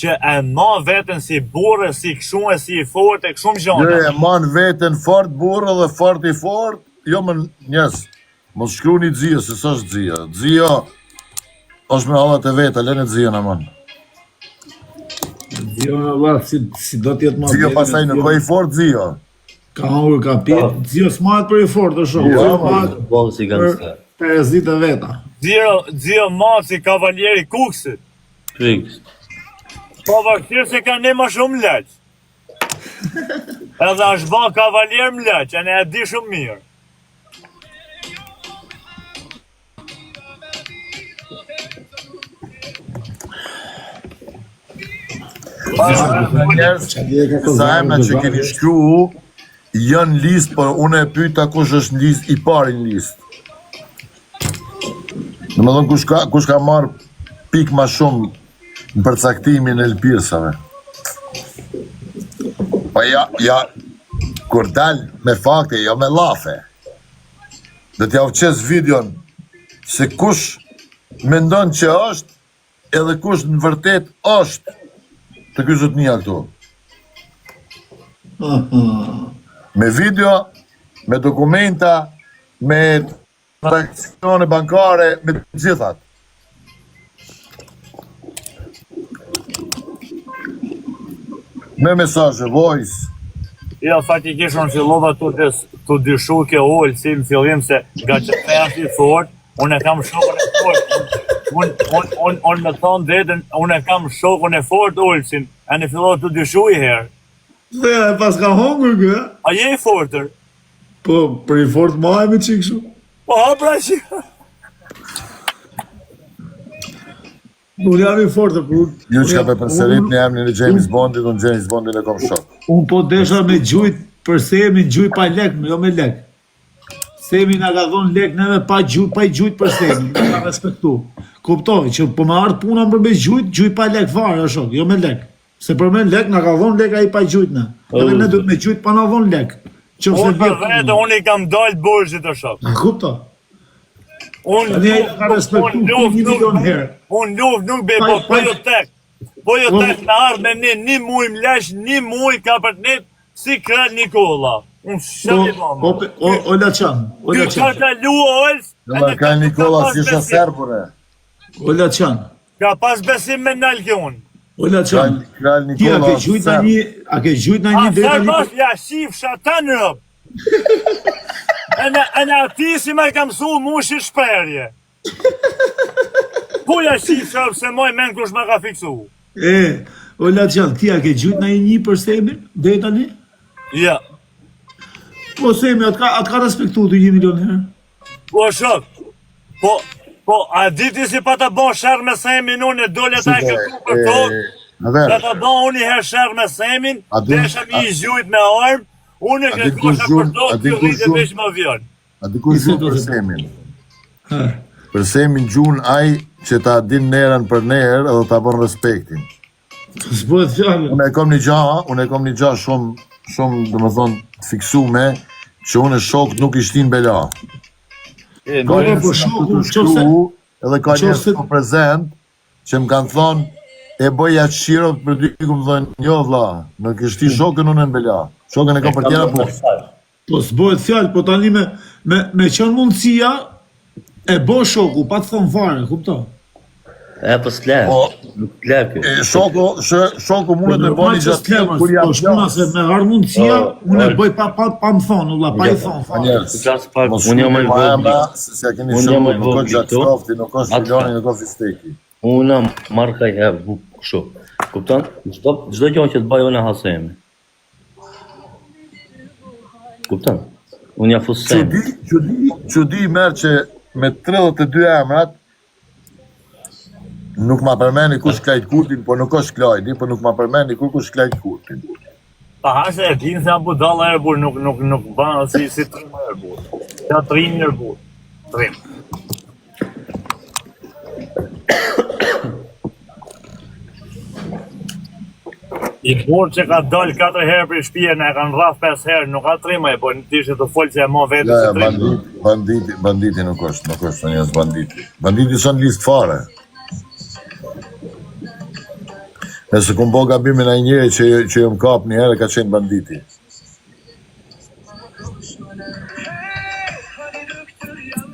Speaker 3: që e ma veten si burrë, si kshu e si i fortë e kështu më
Speaker 1: Jo,
Speaker 3: gjona.
Speaker 1: e man veten fort burrë dhe fort i fort, jo më njerëz. Mos shkruani Xio se s'është Xio. Xio është me hallat e veta, lëne Xion aman.
Speaker 2: Zio në valla, si, si do t'jetë ma
Speaker 1: Xio pastaj nuk o i fort Xio.
Speaker 2: Ka hangër, ka pi. Zio s'mahet për i fort, o shok.
Speaker 1: Jo,
Speaker 2: Zio
Speaker 1: ma.
Speaker 2: mahet
Speaker 4: Po si
Speaker 2: për
Speaker 4: gangster.
Speaker 2: terezit e veta.
Speaker 3: Zio, Zio Maci, kavalieri Kuksit.
Speaker 4: Fiks.
Speaker 3: Po vështirë se ka ne më shumë laq. Edhe është ba kavalier më laq, e ne e di shumë mirë.
Speaker 1: Njerëz, sa emra që keni shkru janë në listë, por unë e pyeta kush është në listë i pari në listë. Do të thonë kush ka kush ka marr pikë më shumë në përcaktimin e lëpirsave. Po ja, ja, kur dal me fakte, jo me llafe. Do t'ja u qes videon se kush mendon që është edhe kush në vërtet është të ky zotnia këtu. Me video, me dokumenta, me transaksione bankare, me të gjithat. Me mesazhe, voice.
Speaker 3: Jo, faktikisht unë fillova të dys, të dyshu ke Olsi në fillim se nga që the është i fort, unë e kam shokun e fort. Unë un, un, un, me thonë drejtën, unë e kam shokun e fort Olsin, e në fillova të dyshu i herë.
Speaker 2: Dhe e pas ka hongër kë, a?
Speaker 3: A je i fortër?
Speaker 2: Po, për i fort mahemi qik kështu.
Speaker 3: Po ha pra që...
Speaker 2: Unë jam i fortë, por unë...
Speaker 1: Ju
Speaker 2: unë
Speaker 1: që ka
Speaker 2: jam-
Speaker 1: pe përsërit
Speaker 2: unë-
Speaker 1: një emrin e James Bondit, unë James Bondin e kom shok.
Speaker 2: Unë po desha me gjujt për Semin, gjuj pa lek, jo me lek. Semi na ka dhonë lek neve pa gjujt, pa i gjujt për Semin, na ka respektu. Kuptoj që po më ardh puna për me gjujt, gjuj pa lek fare, o shok, jo me lek. Se për me lek na ka dhonë lek ai pa gjujt na. Edhe ne duhet me gjujt pa na dhonë lek. Qofse
Speaker 3: Unë për
Speaker 2: vjen
Speaker 3: vete,
Speaker 2: puna.
Speaker 3: unë i kam dalë borxhit të shok.
Speaker 2: A kupto?
Speaker 3: Unë
Speaker 2: Tani ai ka respektu
Speaker 3: unë luft
Speaker 2: një
Speaker 3: nuk
Speaker 2: milion herë.
Speaker 3: Unë luft nuk bëj,
Speaker 2: Pa-
Speaker 3: po po
Speaker 2: pa-
Speaker 3: jo tek. Po jo
Speaker 2: Unë-
Speaker 3: tek në ardhme me një, një muj më lesh, një muj ka për të net, si kral Nikolla. Unë
Speaker 2: Po,
Speaker 3: shumë i bëmë.
Speaker 2: po, o, o Laçan, o
Speaker 3: Ky ka
Speaker 2: Laçan,
Speaker 3: kalu Ols,
Speaker 1: Në më ka Nikolla si isha serbure.
Speaker 2: o Laçan,
Speaker 3: Ka pas besim me nalë kjo unë.
Speaker 2: o Laçan.
Speaker 1: Kral
Speaker 2: Ti a
Speaker 1: Nikolla
Speaker 2: ke
Speaker 1: është
Speaker 2: gjujt në
Speaker 1: serb.
Speaker 2: një, a ke gjujt në
Speaker 3: A
Speaker 2: një deri
Speaker 3: serb
Speaker 2: tani?
Speaker 3: është, ja shifsha të në rëp. Ene, ene ati si me kam su mu shi shprerje. Po ja shifsha se moj men kush më ka fiksu.
Speaker 2: E, o Laçan, ti a ke gjujt në një për Semin deri tani?
Speaker 3: Ja.
Speaker 2: Po Semi, atë ka atë ka respektu ty 1 milion herë.
Speaker 3: Po shok. Po, po, a di ti si pa ta bon sherr me Semin unë e dole ta e këtu për tokë?
Speaker 1: A ver,
Speaker 3: Pa ta bon unë i herë sherr me Semin,
Speaker 1: A din-
Speaker 3: desha mi i gjujt me armë, unë e
Speaker 1: A din
Speaker 3: kërkosha
Speaker 1: kush
Speaker 3: për
Speaker 1: gjun- a
Speaker 3: tokë,
Speaker 1: din
Speaker 3: kjo
Speaker 1: kush
Speaker 3: rritë
Speaker 1: gjun-
Speaker 3: veç më vjen.
Speaker 1: a di kush
Speaker 2: Ishte
Speaker 1: gjun
Speaker 2: do
Speaker 1: për
Speaker 2: të-
Speaker 1: Semin?
Speaker 2: Ha.
Speaker 1: Për Semin gjun ai që ta din nerën për nerë edhe ta bën respektin.
Speaker 2: S'bëhet fjalë.
Speaker 1: Unë e kam një gjë, unë e kam një gjë shumë shumë, domethënë, të fiksume që unë shok nuk i shtin bela.
Speaker 2: Po, po, po, shoku,
Speaker 1: Të
Speaker 2: qofse
Speaker 1: shkru, edhe ka njerëz
Speaker 2: qofse-
Speaker 1: këtu prezent që më kanë thonë e bëj atë shiro për dy ku më thonë jo vlla, nuk e shti shokën unë në bela. Shokën e kam për tjera punë.
Speaker 2: Po s'bëhet fjalë, po tani me me me qenë mundësia e bë shoku, pa të thënë fare, kupton?
Speaker 4: E po s'le.
Speaker 1: Po.
Speaker 4: Nuk le ky.
Speaker 1: E, shoku, shë, shoku mundet të
Speaker 2: Normal
Speaker 1: bëni
Speaker 2: që
Speaker 1: gjatë
Speaker 2: s'le, mos,
Speaker 1: kur jam
Speaker 2: po shpuna se me ardh mundësia,
Speaker 4: Po,
Speaker 2: unë e
Speaker 4: po.
Speaker 2: bëj pa pa pa më thonë, ulla, pa i thonë
Speaker 1: Po
Speaker 2: fare.
Speaker 1: njerëz.
Speaker 4: Flas pak,
Speaker 1: Mos
Speaker 4: unë jam
Speaker 1: shkruani
Speaker 4: i
Speaker 1: ma
Speaker 4: vogël.
Speaker 1: emra, se se ja keni
Speaker 4: Unë jam
Speaker 1: shoku,
Speaker 4: i
Speaker 1: nuk është
Speaker 4: vogël
Speaker 1: Jack
Speaker 4: këtu.
Speaker 1: Stofti, nuk është
Speaker 4: Atë-
Speaker 1: Filoni, nuk është Fisteki.
Speaker 4: Unë marr kaj herë bu kështu. Kupton? Çdo çdo gjë që të bëj unë hasemi. Kupton? Unë ja fus semi.
Speaker 1: Çudi, çudi, çudi merr që me 32 emrat nuk ma përmendi kush Klajt Kurtin, po nuk është Klajdi, po nuk ma përmendi kur kush Klajt Kurtin.
Speaker 3: Pa ha se e din se janë budalla e burr, nuk nuk nuk bën si si trim e burr. Ja trim e burr. Trim. I burr që ka dalë 4 herë prej shtëpie, na e kanë rraf 5 herë, nuk ka trim ai, po ti ishe të fol që e mo vetë
Speaker 1: Ja,
Speaker 3: si
Speaker 1: ja,
Speaker 3: trim.
Speaker 1: bandit, banditi, banditi nuk është, nuk është njerëz banditi. Banditi s'ën listë fare. Nëse kum bo gabim me ndonjë njeri që që jam kap një herë ka qenë banditi.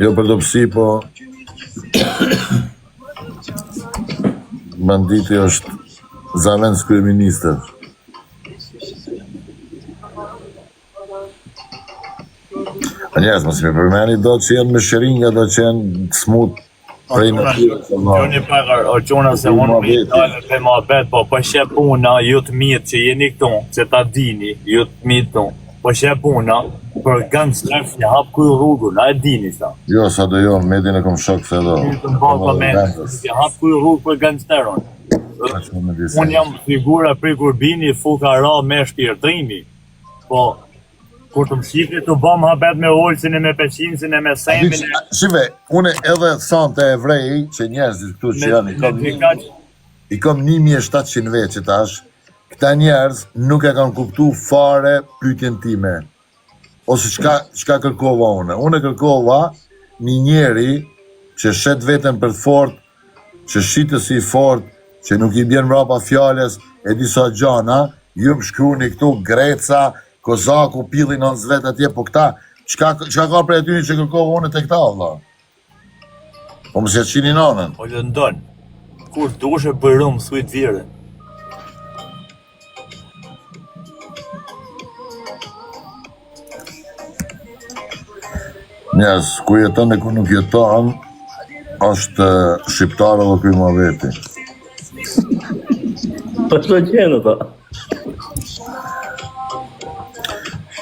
Speaker 1: Jo për dobësi, po banditi është zavendës kryeministër. A njerëz, mos më përmeni do që janë me shëringa, do që janë të smut prej natyrës.
Speaker 3: Gjoni pak o çuna se unë më dalë për muhabet, po po sheh puna, ju të mirë që jeni këtu, që ta dini, ju të mirë këtu. Po sheh puna për gangster si hap kuj rrugën, a e dini sa.
Speaker 1: Jo, sa do jo, Medin e kom shok se do.
Speaker 3: Të më bërë komente, si hap kuj rrugë për gangsteron. Unë jam figura prej kurbini, fukara me shpirtrimi. Po, kur të më shihni të bëm muhabet me Olsin e me Peqinsin e me Semin e...
Speaker 1: Shive, unë edhe sonte e vrej që njerëzit këtu që janë, i kam, i kam 1700 vetë që tash, këta njerëz nuk e kanë kuptu fare pyetjen time. Ose çka çka kërkova unë. Unë kërkova një njeri që shet veten për të fort, që shitet si i fort, që nuk i bjen mbrapa fjalës e disa gjana, ju më shkruani këtu Greca, Kozaku, Pilli nënës vet atje, po këta, çka çka ka prej atyre që kërkova unë te këta vëlla? Po mos ja qini nanën.
Speaker 3: Po lëndon. Kur dush e bëj rum, thuj të vire.
Speaker 1: Njerëz, ku jeton e ku nuk jeton, është shqiptar edhe ky muhabeti.
Speaker 4: Po ç'do qenë ato?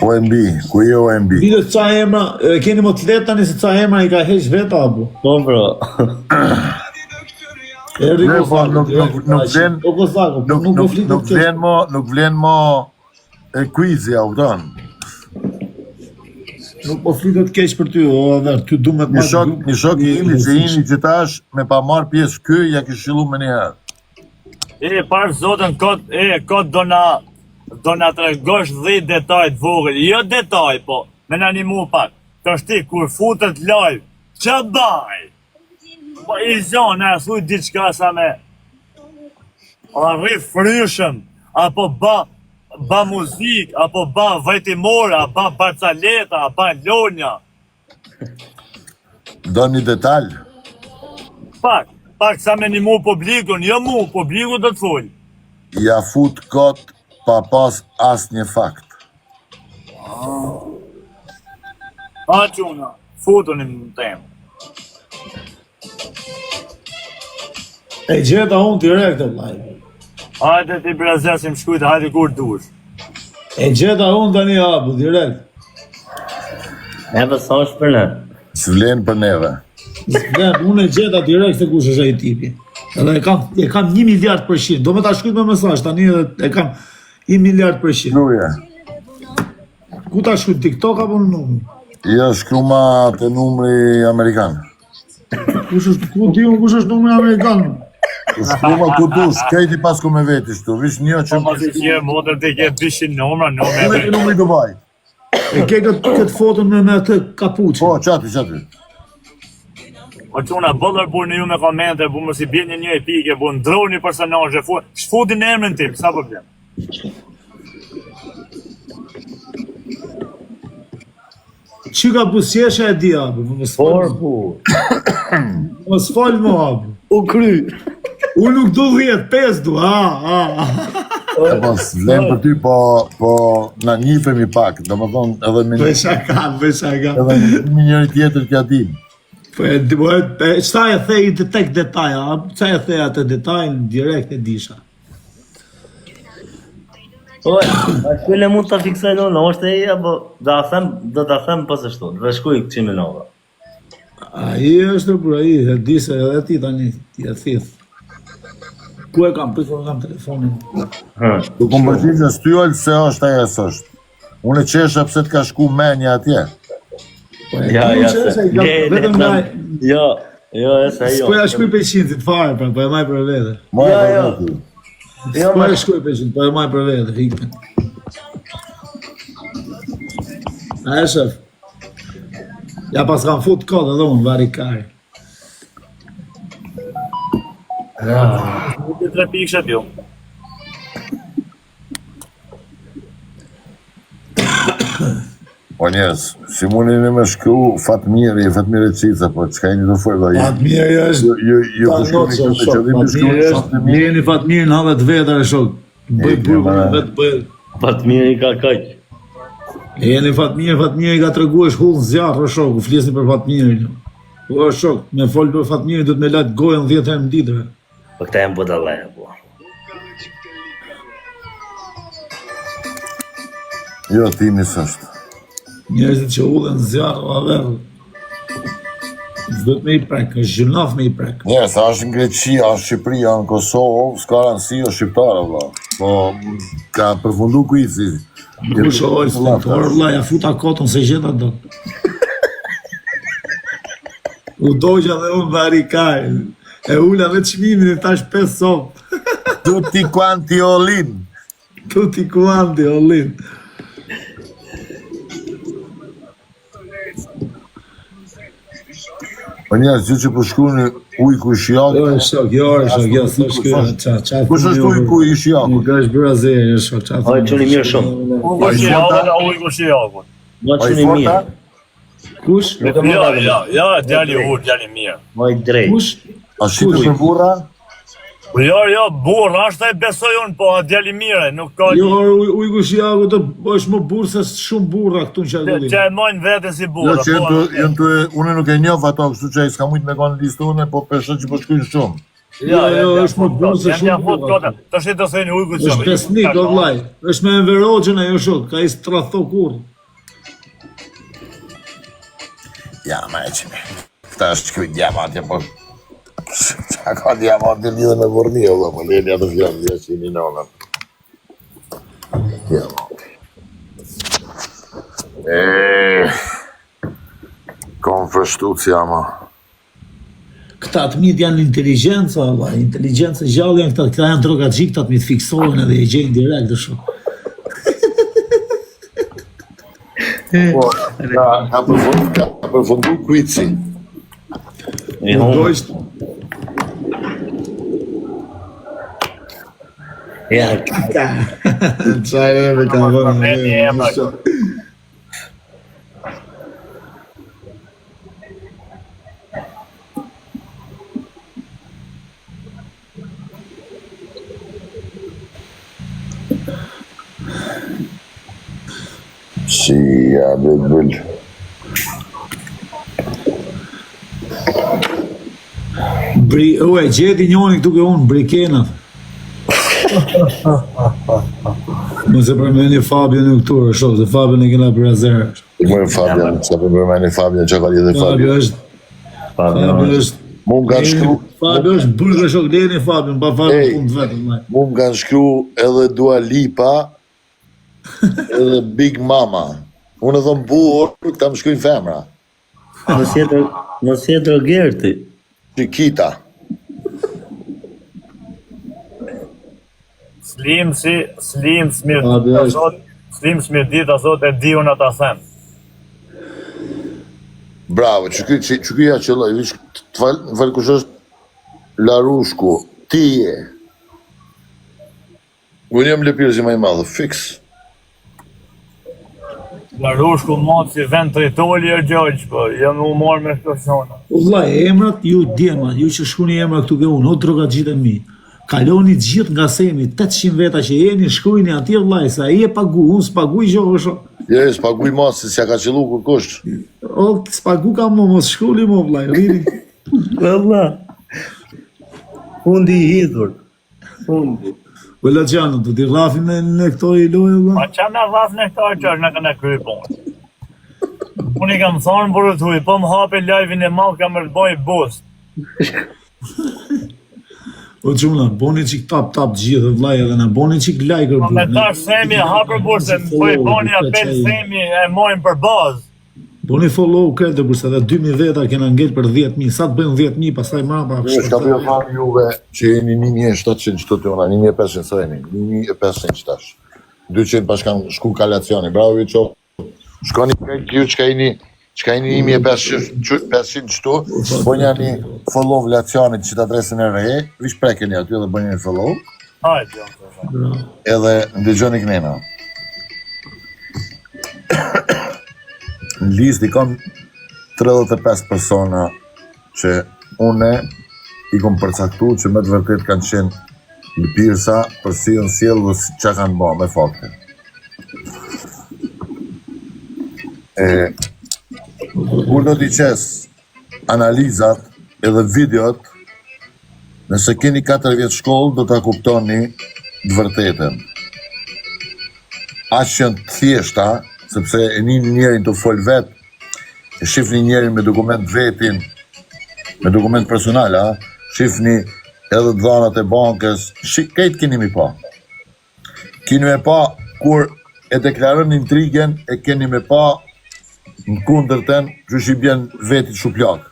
Speaker 1: OMB, ku je OMB?
Speaker 2: Dite ca emra, e keni më të lehtë tani se ca emra i ka heq vetë apo?
Speaker 4: Po bro.
Speaker 2: Erdi
Speaker 1: Ne, po,
Speaker 2: Kozaku,
Speaker 1: nuk- nuk- nuk vlen-
Speaker 2: Po Kozaku, po
Speaker 1: Nuk,
Speaker 2: nuk po
Speaker 1: nuk,
Speaker 2: flitet
Speaker 1: nuk
Speaker 2: keq.
Speaker 1: vlen mo, nuk vlen mo e quizi, a kupton?
Speaker 2: Nuk po flitet keq për ty, o Aver, ty du me të
Speaker 1: Një
Speaker 2: marrë
Speaker 1: shok,
Speaker 2: grup.
Speaker 1: një shok i imi që jeni që tash me pa marr pjesë ky, ja kish qillu me një herë.
Speaker 3: E, parë zotën, kot, e, kot do na, do na tregosh 10 detaj të vogël. Jo detaj, po, me na nimu pak. Tash ti, kur futet live, që baj? Po i zonë, e thuj diçka sa me... A rri fryshëm, apo ba, ba muzik, apo ba vajtimore, a ba barcaleta, a ba lonja.
Speaker 1: Do një detal.
Speaker 3: Pak, pak sa me nimu publikun, jo mu, publiku do të fol.
Speaker 1: Ja fut kot pa pas asnjë fakt.
Speaker 3: A çuna, futuni në temë.
Speaker 2: E gjeta unë direkt e vllai.
Speaker 3: Hajde ti Brazil si më shkujt, hajde kur dush.
Speaker 2: E gjeta unë tani apo direkt.
Speaker 4: Edhe sa është për ne.
Speaker 1: S'vlen për neve.
Speaker 2: S'vlen, unë e gjeta direkt se kush është ai tipi. Edhe e kam e kam 1 miliard për qind. Do me ta shkruaj me mesazh tani edhe e kam 1 miliard për qind.
Speaker 1: Shkruje.
Speaker 2: Ku ta shkruaj TikTok apo në numër?
Speaker 1: Jo, shkruma te numri amerikan.
Speaker 2: Kush është ku di unë kush është numri amerikan?
Speaker 1: Shkruma ku dush, krejti pas ku me veti shtu. Vish një që
Speaker 3: Po mos i qe motër ti ke 200 numra, numra.
Speaker 1: Ku e numri i Dubai?
Speaker 2: E ke këtë këtë foton me me atë kapuçin.
Speaker 1: Po, qaty, qaty.
Speaker 3: O çuna bollër burni ju me komente, bu mos i bjen një një pikë, bu ndroni personazhe, fu, shfutin emrin tim, sa problem.
Speaker 2: Që ka busjesha e di apo, mos fol.
Speaker 4: Por, bu.
Speaker 2: Mos fol më apo.
Speaker 4: U kry.
Speaker 2: Unë nuk du 10, 5 du, ha, ha.
Speaker 1: E po, s'vlen për ty, po, po na njifemi pak, domethënë edhe me
Speaker 2: Bëj shaka, bëj shaka.
Speaker 1: edhe me njëri tjetër t'ja dim.
Speaker 2: Po e di, po e, e, çta e the i tek detaj, a? Çta e the atë detajin direkt e disha.
Speaker 4: Oj, a shkoj mund ta fiksoj unë, është ai apo do ta them, do ta them pas ashtu, do ta shkruaj këtë me nova.
Speaker 2: Ai është por ai, e di se edhe ti tani ti e thith. Ku e kam, prit, ku e kam telefonin.
Speaker 4: Hë.
Speaker 1: Tu kom përgjigje s'tyol se është ajo s'është. Unë e qesha pse të ka shku menja atje.
Speaker 2: Po e
Speaker 4: Ja,
Speaker 2: di
Speaker 4: ja,
Speaker 2: që
Speaker 4: se.
Speaker 2: është ai, kam-
Speaker 4: Ne, ne,
Speaker 2: vetëm nga
Speaker 4: Jo, jo, e se jo.
Speaker 2: S'po ja shkruaj peqintit fare, pra, po e maj për vete.
Speaker 1: Moja
Speaker 4: Ja,
Speaker 1: për
Speaker 4: ja.
Speaker 1: veti.
Speaker 4: Jo,
Speaker 2: Po e shkruaj 500, po e maj për vete, ikte. A e shef? Ja pas kam fut kod edhe unë, vari kari.
Speaker 3: Nuk e tre pikëshet jo.
Speaker 1: Po njerëz, si mundeni me shkru Fatmiri, Fatmiri Cica, po çka jeni të folë, ju,
Speaker 2: Fatmiri është
Speaker 1: ju, ju, ju
Speaker 2: Ta
Speaker 1: po shkruani
Speaker 2: noqe,
Speaker 1: këtë me
Speaker 2: shok,
Speaker 1: qëllim të
Speaker 2: Fatmiri
Speaker 1: shkruani
Speaker 2: është,
Speaker 1: Fatmiri.
Speaker 2: lejeni Fatmirin në hallet veta e shok. Bëj
Speaker 1: E,
Speaker 2: burgun
Speaker 1: ma-
Speaker 2: vetë bëj.
Speaker 4: Fatmiri ka kaq.
Speaker 2: Lejeni Fatmirin, Fatmiri ka treguar është hull në zjarr, o shok, u flisni për Fatmirin. ju. Po o shok, me fol për Fatmirin duhet me lajt gojën 10 herë në ditë. be.
Speaker 4: Po këta janë budallë, po.
Speaker 1: Jo, timi s'është.
Speaker 2: Njerëzit që ullen në zjarr, o aver. S'duhet me i prek, është gjynaf me i prek.
Speaker 1: Njerëz, a është në Greqi, a është në Shqipëri, a në Kosovë, s'ka rëndësi, është shqiptar, valla. Po, ka përfundu kuizi.
Speaker 2: Kush o ojë, por vlla, ja futa kotën se gjeta dot. U dogja dhe unë vari kaj. E ula dhe çmimin e tash 5 sop.
Speaker 1: Tutti quanti all in.
Speaker 2: Tutti quanti, ollin.
Speaker 1: Po njerëz, ju që po shkruani ujku i Shijakut,
Speaker 2: Jo, shok, jo, shok, jo, s'është ky, ça, ça.
Speaker 1: Kush është ujku i Shijakut?
Speaker 2: Nuk është brazil, jo, shok, ça.
Speaker 4: Oj, çuni mirë shumë.
Speaker 3: Ujku
Speaker 1: i
Speaker 3: shijakut, a ujku shijakut.
Speaker 4: Ma
Speaker 1: A i
Speaker 4: çuni
Speaker 1: forta?
Speaker 4: mirë.
Speaker 2: Kush?
Speaker 4: Nuk e
Speaker 3: Jo,
Speaker 4: më
Speaker 3: jo, jo, djali ur, djali mirë.
Speaker 4: Ma i drejt.
Speaker 2: Kush?
Speaker 1: A shitë për burra?
Speaker 3: Po jo, jo, burr, është e besoj unë, po a djali mirë, nuk ka
Speaker 2: Jo, uj, ujku Shijakut të është më burr se shumë burra këtu në
Speaker 3: që,
Speaker 2: qarkullim.
Speaker 3: që e mojnë veten si
Speaker 1: Jo,
Speaker 3: burra.
Speaker 1: që janë
Speaker 3: po,
Speaker 1: të, janë të, unë nuk e njoh ato, kështu që ai s'ka mujt me kanë listë unë, po pesho që po shkruajnë shumë.
Speaker 2: Jo, jo, është më burr se
Speaker 3: Jam ja
Speaker 2: shumë
Speaker 3: fut
Speaker 2: burra.
Speaker 3: kota. Tash do të thënë ujku
Speaker 2: Është besnik, o vllai. Është me Enver Hoxhën ajo shok, ka i stratho kurrë.
Speaker 1: Ja, ma e qimi. Këta është shkruajnë diamantje, po... Qa ka diamantje lidhe me vërni, o vlla, po leni atë fjalë, ja që jeni nonën. Diamanti. E, kom fështuci ama.
Speaker 2: Këta të mitë janë inteligjenca, valla, inteligjencë e gjallë janë këta, këta janë drogaxhi, këta të mitë fiksohen edhe e gjejnë direkt është.
Speaker 1: Po, ka, ka përfundu, ka përfundu kuici.
Speaker 4: I
Speaker 2: U
Speaker 4: humbë.
Speaker 2: dojsht,
Speaker 4: Ja,
Speaker 2: qa e me ka vënë.
Speaker 3: Përmendni emra.
Speaker 1: Si, ja, bël, bël.
Speaker 2: Bri, o, e gjeti njoni këtu ke unë, Brikenat. Mos e përmendni Fabian në këtu, shok, se Fabian e kena brazer.
Speaker 1: I mërë Fabian, sa për përmeni Fabian, që ka lidhe
Speaker 2: Fabio
Speaker 1: Fabian.
Speaker 2: është,
Speaker 4: Fabian.
Speaker 2: Fabio është,
Speaker 1: Mu më kanë shkru,
Speaker 2: Fabio është burrë shok, leni Fabian, pa Fabian
Speaker 1: Ej.
Speaker 2: punë të vetëm, vllai.
Speaker 1: mu më kanë shkru edhe Dua Lipa, edhe Big Mama. Unë e thom burr, këta më shkruajnë femra.
Speaker 4: Mos je dro- mos je droger ti.
Speaker 1: Chiquita.
Speaker 3: Slim si, Slim
Speaker 2: A,
Speaker 3: smirë
Speaker 2: dhe
Speaker 3: dita
Speaker 2: është-
Speaker 3: sot, Slim smirë dita sot e di unë ata them.
Speaker 1: Bravo, që ky që, që ky ja qëlloi, vish të fal, më fal kush është Larushku, ti je. Unë jam lëpirësi më i madh, fix.
Speaker 3: Larushku mot si vend tritoli e gjogj, po jam u marr me këto sona.
Speaker 2: O vlla, emrat ju djema, ju që shkruani emra këtu ke unë, o drogaxhit e mi. Kaloni të gjithë nga semi, 800 veta që jeni, shkruajini atje vllai, se ai e pagu, unë s'paguaj gjë, o shok.
Speaker 1: Jo, jo, s'paguj ma, se s'ja ka qëllu kurkush.
Speaker 2: O, s'pagu ka mo, mos shkruani mo vllai, rrini.
Speaker 4: Valla. Fundi i hidhur. Fundi.
Speaker 2: O Lagjano, do t'i rrafim në, në këto i lojë vlla.
Speaker 3: Pa qa me rraf në këto që është në këna kry punë. Unë i kam thonë burë të huj, po më hape live-in e madh kam të bëj boost.
Speaker 2: O çuna, boni çik tap tap gjithë vllai edhe na boni çik like
Speaker 3: Po me
Speaker 2: burr.
Speaker 3: tash semi hapër burë se më po i boni apel semi e mojmë për bazë.
Speaker 2: Boni follow krejt kurse edhe 2000 veta kena ngel për 10000, sa të bëjmë 10000 pastaj mrapa.
Speaker 1: Jo, çka po ju tham juve që jeni 1700 çto të ona, 1500 sa jeni, 1500 tash. 200 bash kanë shku kalacioni, bravo ju qoftë. Shkoni krejt ju çka jeni çka jeni 1500 500 çto, bëni një follow Lacionit që të adresën e re, vish prekeni aty dhe bëni një follow.
Speaker 3: Hajde, jo.
Speaker 1: Edhe ndëgjoni kënena. Në listë i kam 35 persona që une i kom përcaktu që me të vërtet kanë qenë lëpirsa për si janë sjellë dhe si çka kanë ba me fakte. E, kur do t'i qes analizat edhe videot, nëse keni 4 vjet shkollë do ta kuptoni të vërtetën. Aq janë të thjeshta, sepse e nini njerin tu fol vet, e shifni njerin me dokument vetin, me dokument personal, a? Shifni edhe të dhanat e bankës, shi, krejt keni mi pa. Keni me pa kur e deklaron intrigën e keni me pa në kundërten qysh i bjen vetit shuplak.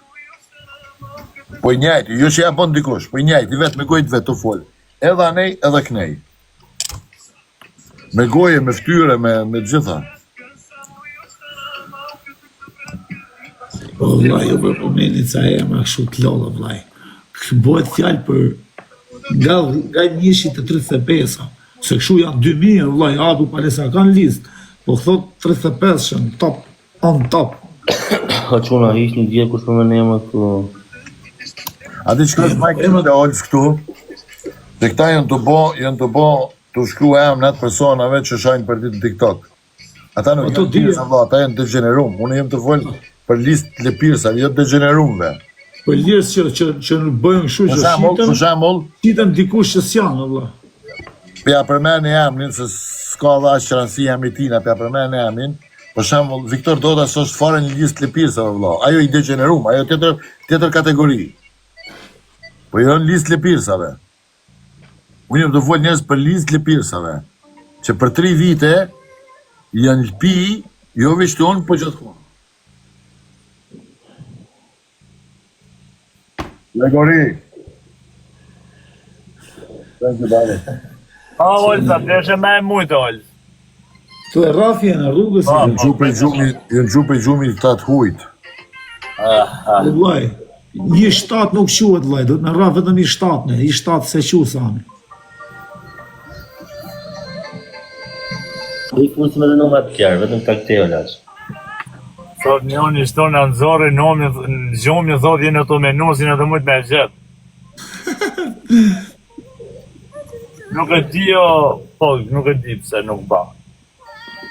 Speaker 1: Po i njajti, jo që ja bën dikush, po i njajti vetë me gojë të vetë të fol. Edhe anej edhe knej. Me goje, me ftyre, me, me të gjitha.
Speaker 2: Po vllai, jo për pomeni ca emra kështu të lodhë vllai. Kështu bëhet fjalë për nga nga njëshi të 35-a. Se kështu janë 2000 vllai, apu palesa kanë listë. Po thot 35-shën top on top.
Speaker 4: Ha çuna hiç nuk di kush përmend emra këtu.
Speaker 1: A di çka është Mike Emra... Olds këtu? Dhe këta janë të bo, janë të bo të shkru emrat personave që shajnë për ditë në TikTok. Ata nuk janë lëpirsa, vlla, ata janë degenerum. Unë jam tu fol për listë lëpirsa, jo degenerumve.
Speaker 2: Për listë që që që nuk bëjnë kështu që
Speaker 1: shiten. Për shembull,
Speaker 2: shiten dikush që s'janë vlla.
Speaker 1: Po ja përmend emrin se s'ka dhe aq rëndësi emri i tina, po ja përmend emrin. Për shembull, Viktor Doda s'është fare në listë lëpirsa vlla. Ajo i degenerum, ajo tjetër tjetër kategori. Po jo në listë lëpirsave. Unë jam tu fol njerëz për listë lëpirsave, që për tri vite janë lëpi, jo veç tonë, po gjithmonë. Gregori. Thank you, brother.
Speaker 3: Pa, Olta, deshe me e mujtë, Olta.
Speaker 2: Tu e rrafje në rrugës.
Speaker 1: Po, Janë gju prej gjumi, janë gju prej gjumi këta të hujt.
Speaker 2: O vllai, një shtat nuk quhet vllai, do të më rraf vetëm një shtat ne, një shtat se qu sami.
Speaker 4: Po i fusim edhe numra të tjerë, vetëm këta këtej o laç.
Speaker 3: Thot njoni shto në nxorri nomin në gjumi thot jeni tu menu si në të mujt me e gjet. Nuk e di jo, po nuk e di pse nuk ba.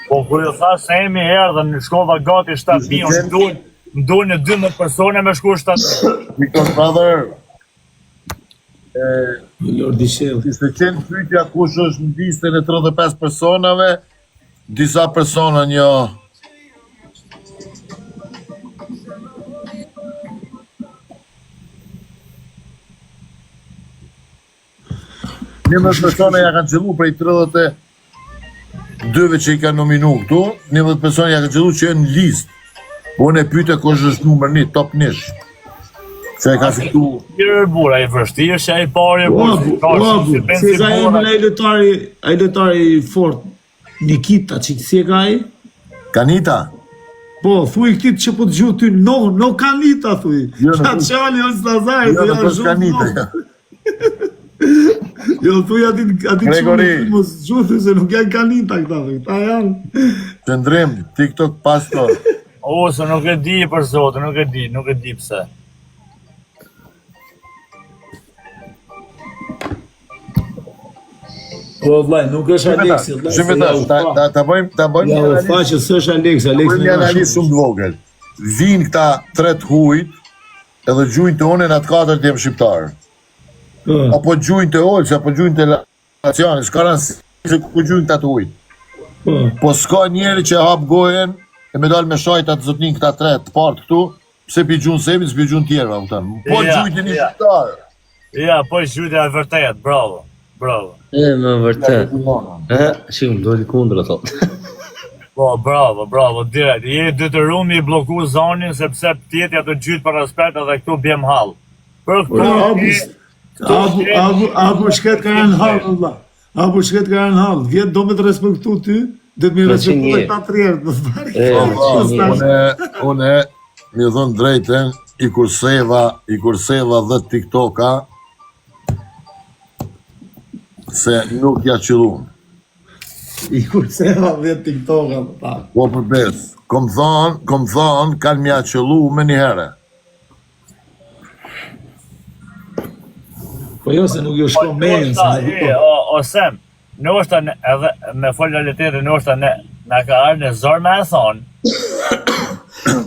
Speaker 3: Po kur ju tha se emi erdhën, në shkova gati 7000, unë duhen, më duhen në 12 persona me shku 7000.
Speaker 1: Victor Brother, e,
Speaker 2: Lordi Shell.
Speaker 1: Kishte qenë pyetja kush është në listën e 35 personave, disa persona një 11 persona ja kanë qëllu prej 32-ve që i kanë nominu këtu, 11 persona ja kanë qëllu që janë në listë. Po unë e pyeta kush është numër 1, top 1. Se e ka fitu.
Speaker 3: Vështirë burra, i vështirë që ai pari
Speaker 2: Po,
Speaker 3: burra,
Speaker 2: bu,
Speaker 3: ka
Speaker 2: po,
Speaker 3: shumë
Speaker 2: bu,
Speaker 3: si ben
Speaker 2: si
Speaker 3: si
Speaker 2: e ka
Speaker 3: burra.
Speaker 2: emrin ai lojtari, ai lojtari i fort, Nikita, që si e ka ai?
Speaker 1: Kanita?
Speaker 2: Po, thuj këtit që po të gjuhë ty, no, no Kanita, thuj.
Speaker 1: Jo, nuk
Speaker 2: Ka
Speaker 1: është-
Speaker 2: qali, është Lazari,
Speaker 1: Jo,
Speaker 2: thuj,
Speaker 1: nuk
Speaker 2: janë
Speaker 1: është
Speaker 2: shumë
Speaker 1: Kanita.
Speaker 2: no. Jo, thuj aty aty
Speaker 1: Gregori.
Speaker 2: çuni, mos gjuhë, thuj se nuk janë Kanita këta, thuj, këta janë.
Speaker 1: Qëndrim, TikTok pastor.
Speaker 3: O, se nuk e di për zotin, nuk e di, nuk e di pse.
Speaker 2: Po vllai, nuk është Aleksi, vllai.
Speaker 1: Shumë
Speaker 2: se ja u
Speaker 1: ta,
Speaker 2: pa.
Speaker 1: ta, ta bëjmë, ta bëjmë
Speaker 2: Ja
Speaker 1: një
Speaker 2: u
Speaker 1: analizë,
Speaker 2: tha që s'është Aleksi,
Speaker 1: ta
Speaker 2: Aleksi
Speaker 1: bëjmë një
Speaker 2: nuk ka
Speaker 1: analizë shumë të vogël. Vijnë këta tre të hujt, edhe gjujnë të unë në atë katërt jem shqiptar.
Speaker 2: Po.
Speaker 1: Apo gjujnë të Olsi, apo gjujnë të Laciani, s'ka rëndësi se ku gjujnë këta të hujt.
Speaker 2: Po.
Speaker 1: Po s'ka njeri që hap gojën e me dalë me shajt atë zotnin këta tre të partë këtu, pse pi gjun Sebin, s'pi gjun tjerëve, kupton. Po
Speaker 3: Ja,
Speaker 1: gjujtë një
Speaker 3: ja.
Speaker 1: shqiptar.
Speaker 3: Ja, po gjujtja e vërtet, bravo. Bravo.
Speaker 4: E, më vërtet. E, shik, më doli kundra, thot.
Speaker 3: Po, bravo, bravo, direkt. Je i detyruar me i blloku zonin sepse tjetja të gjyt për respekt edhe këtu bjem hall. Për
Speaker 2: Ore,
Speaker 3: këtu
Speaker 2: abu, abu, abu, abu shket ka rënë hall, vëlla. Abu shket ka rënë hall. Vjet do me të respektu ty, do të më
Speaker 4: Me
Speaker 2: respektu
Speaker 4: qenë
Speaker 2: dhe
Speaker 4: je.
Speaker 2: këta të tjerë, më fal.
Speaker 4: E,
Speaker 1: Po,
Speaker 4: me
Speaker 1: vlla,
Speaker 4: qenë je.
Speaker 1: une, une, mi dhënë drejten, i kurseva, i kurseva dhe TikToka, se nuk ja qillun.
Speaker 2: I kurseva dhe TikToka, më tha.
Speaker 1: Po për besë, kom thonë, kom thonë, kanë m'ja qillu me njëherë.
Speaker 2: Po jo se nuk ju shko me, se
Speaker 3: Ndoshta,
Speaker 2: nuk
Speaker 3: e,
Speaker 2: kupton.
Speaker 3: o, o sem, ndoshta ne- edhe me fol realitetin, ndoshta ne na ka ardhur në zor me e thonë,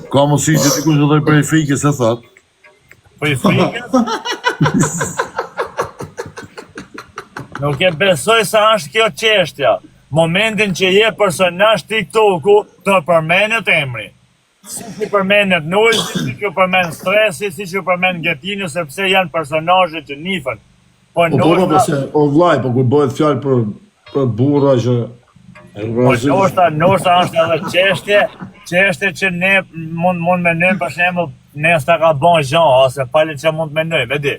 Speaker 1: Ka mundësi që dikush do të prej frikës se thot.
Speaker 3: Po i frikës? Nuk e besoj se është kjo çështja. Momentin që je personazh TikToku, të përmendet emri. Si që përmendet Noizi, si që përmend Stresi, si që përmend Getini, sepse janë personazhe që njifen. Po
Speaker 2: Po po po
Speaker 3: ndoshta,
Speaker 2: se o vllai, po kur bëhet fjalë për për burra që e
Speaker 3: po
Speaker 2: vrazhin.
Speaker 3: ndoshta, ndoshta është edhe çështje, çështje që ne mund mund mendojmë për shembull, ne s'ta ka bën gjë ose pale që mund të mendojmë, e di.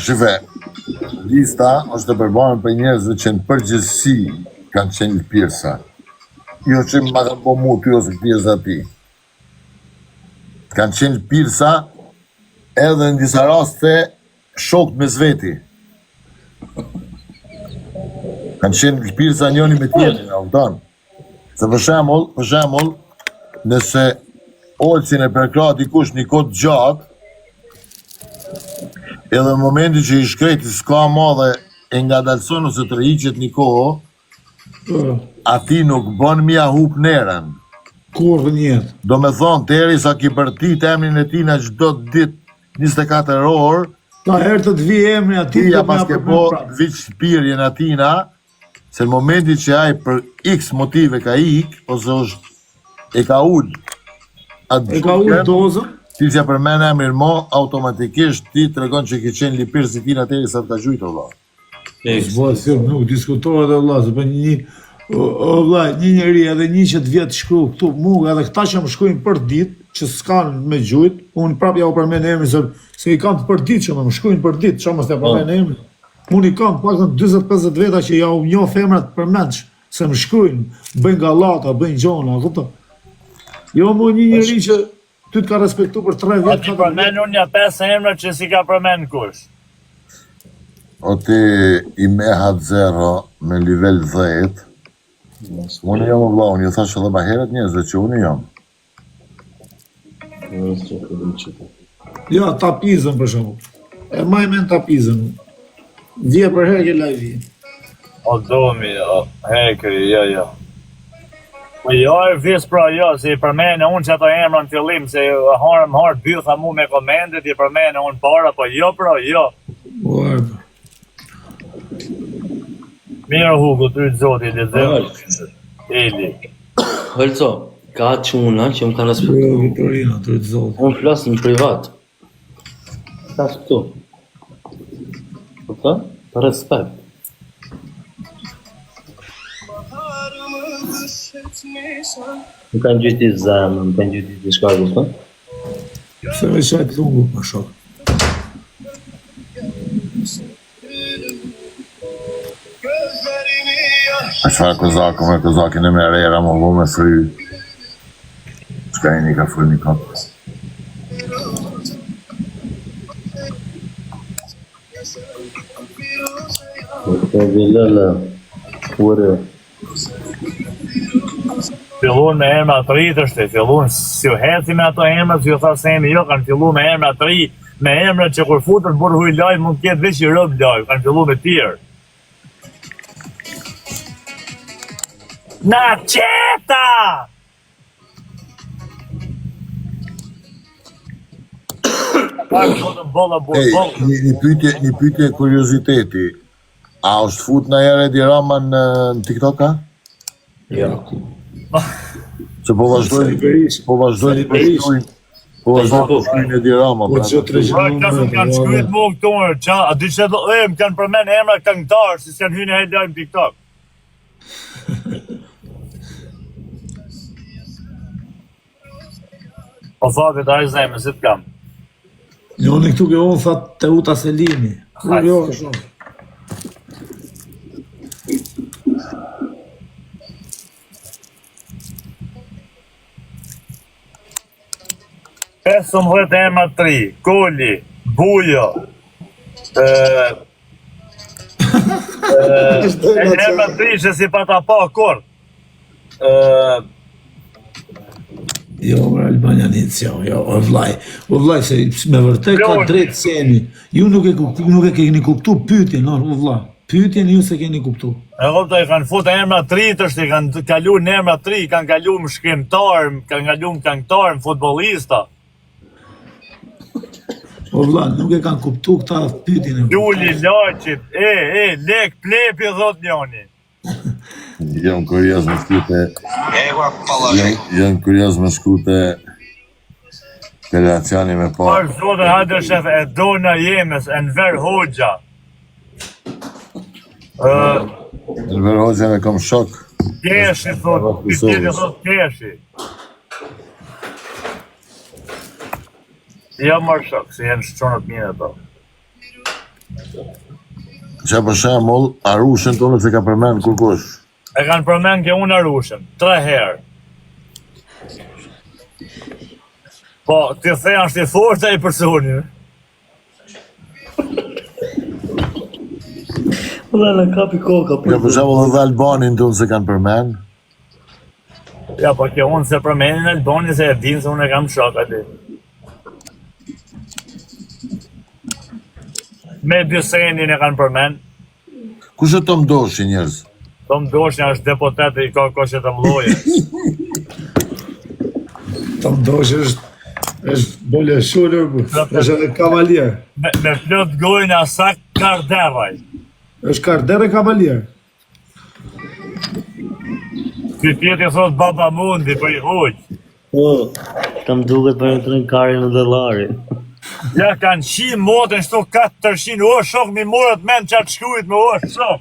Speaker 1: Shife, lista është e përbërë prej njerëzve që në përgjithësi kanë qenë lëpirsa. Jo që ma kanë bo mu ty ose lëpirsa ti. Kanë qenë lëpirsa edhe në disa raste shokët mes veti. Kanë qenë lëpirsa njëri me tjetrin, a kupton? Se për shembull, për shembull, nëse Olcin e përkrah dikush një kohë të gjatë, edhe në momentin që i shkreti s'ka ma dhe e ngadalëson ose tërhiqet një kohë,
Speaker 2: Po,
Speaker 1: ati nuk bën mja hup nerën.
Speaker 2: Kurrë në jetë.
Speaker 1: Do me thonë, deri sa ki bërtit emrin e tina çdo ditë 24 orë,
Speaker 2: Sa herë të të vi emri aty
Speaker 1: ti ja
Speaker 2: do me
Speaker 1: pas ke
Speaker 2: përmend
Speaker 1: po
Speaker 2: prapë.
Speaker 1: viç pirjen atina, se në momentin që ai për X motive ka ik, ose është e ka ul atë
Speaker 2: E ka ul
Speaker 1: gjutjen,
Speaker 2: dozën.
Speaker 1: ti s'ja përmend emrin mo, automatikisht ti tregon që ke qenë lipir si tina deri sa të ka gjujtë vëlla.
Speaker 2: S'bo si nuk diskutohet e vëlla, se për një o, o vëlla, një njeri edhe një që të vjet shkru këtu mu, edhe këta që më shkruajnë për ditë, që s'kan me gjujt, unë prap ja u përmend emrin se se i kam të përditë që më shkruajnë për ditë, çfarë mos t'ja përmend emrin. Unë i kam të paktën 40-50 veta që ja u njoh emrat përmendsh, se më shkruajnë, bëjnë gallata, bëjnë gjona, kupton? Jo më një njeri që ty të ka respektu për 3
Speaker 3: A
Speaker 2: vjet,
Speaker 3: ti
Speaker 2: 4 vjet.
Speaker 3: përmend unë një pesë emra që si ka përmend kush.
Speaker 1: O ti i meha 0 me nivel 10, unë jam o vëlla, unë ju thash edhe më herët njerëzve që unë jam.
Speaker 2: Jo, tapizën për shembull. E maj mend tapizën. Vje për herë ke live.
Speaker 3: O domi, o hekri, jo, jo. Po jo, e vis pra jo, se i përmene unë që ato emra në fillim, se harë më harë bytha mu me komentet, i përmene unë para, po jo pra, jo.
Speaker 2: Po, e,
Speaker 3: Mirë Hugo, ty të zoti, lexim. Eli.
Speaker 4: Holco, ka çuna që më kanë
Speaker 2: jo,
Speaker 4: respektuar.
Speaker 2: Vitorina, të të zoti.
Speaker 4: Unë flas në privat. Flas këtu. Kupton? Për respekt. Më kanë gjyti zemrën, më kanë gjyti diçka, kupton?
Speaker 2: Pse me shajt lungu, më shok.
Speaker 1: A çfarë kozaku me kozakin e merera, më vu me fry. Çka jeni ka fry një kap.
Speaker 4: Po vilëlë. Ure.
Speaker 3: Fillun me emra të ri të shte, fillun si u heci me ato emra, si u tha Semi, jo, kanë fillu me emra të ri, me emra që kur futën burr huj live mund të ketë veç i rob live, kanë fillu me tjerë. Na qeta! Pak botën bolla burr
Speaker 1: Ej,
Speaker 3: boll.
Speaker 1: një, një pyetje, një pyetje kurioziteti. A është fut ndonjëherë Edi Rama në, në TikTok a?
Speaker 4: Jo.
Speaker 1: Se po vazhdojnë,
Speaker 2: Sali Berisha.
Speaker 1: po vazhdojnë
Speaker 2: Sali Berisha.
Speaker 1: po shkruajnë. Po, është po shkruajnë Edi Rama.
Speaker 2: Po që të
Speaker 3: Po, këta s'm kanë shkruajt mu këtu, qa, a di që do, e, më kanë përmen emra këngëtarë, si s'kanë hynë e live në TikTok. Po Fabi, ta e zemë, si të kam.
Speaker 2: Njoni këtu ke unë, tha Teuta Selimi. Jo, jo, shumë.
Speaker 3: 15 emra të ri, Koli, Bujo, ë ë emra të ri që si pata pa kur. Ë
Speaker 2: Jo, më Albania Nic, jo, jo, o vllai. O vllai se me vërtet ka drejt Semi. Ju nuk e kuptu, nuk e keni kuptu pyetjen, o vlla. Pyetjen ju se keni kuptu.
Speaker 3: E kuptoj, i kanë fut emra të ri tash i kanë kalu në emra të ri, kanë kalu në shkrimtar, kanë kalu në këngëtar, në futbollista.
Speaker 2: O vlla, nuk e kanë kuptu këta pyetjen e.
Speaker 3: Luli Laçit, e, e, lek plepi thot njoni.
Speaker 1: Jam kurioz me shku te... Jam, jam kurioz me shku te... Te Laciani me pa.
Speaker 3: Për zotin hajde shef e dona jemes, Enver Hoxha. Ë,
Speaker 1: Enver Hoxha e kam shok.
Speaker 3: Keshi thot, ky tjetri thot Keshi. Jo mor shok, se janë shqonët mirë ato.
Speaker 1: Që për shembull, Arushën tonë se ka përmend kurkush.
Speaker 3: E kanë përmend ke unë Arushën, tre herë. Po, ti the është i fortë ai personi.
Speaker 4: Ula na kapi koka
Speaker 1: po. Jo, për shembull edhe Albanin tonë se kanë përmend.
Speaker 3: Ja, po ke unë se përmenin Albanin se e din se unë e kam shok aty. Me Dysenin e kanë përmend.
Speaker 1: Kush është Tom Doshi njerëz?
Speaker 3: Tom Doshi është deputet i ka koshet të mloje.
Speaker 2: Tom Doshi është është bole shulër, është edhe kavalier.
Speaker 3: Me, me plot gojën a sa karderaj.
Speaker 2: Është karder e kavalier.
Speaker 3: Ky tjetri thot baba mundi për i huq.
Speaker 4: Po, të më duket për në të karin në dëllarin.
Speaker 3: Ja kanë shi motën shto 400, o shok mi morët men qatë shkrujt me o shok.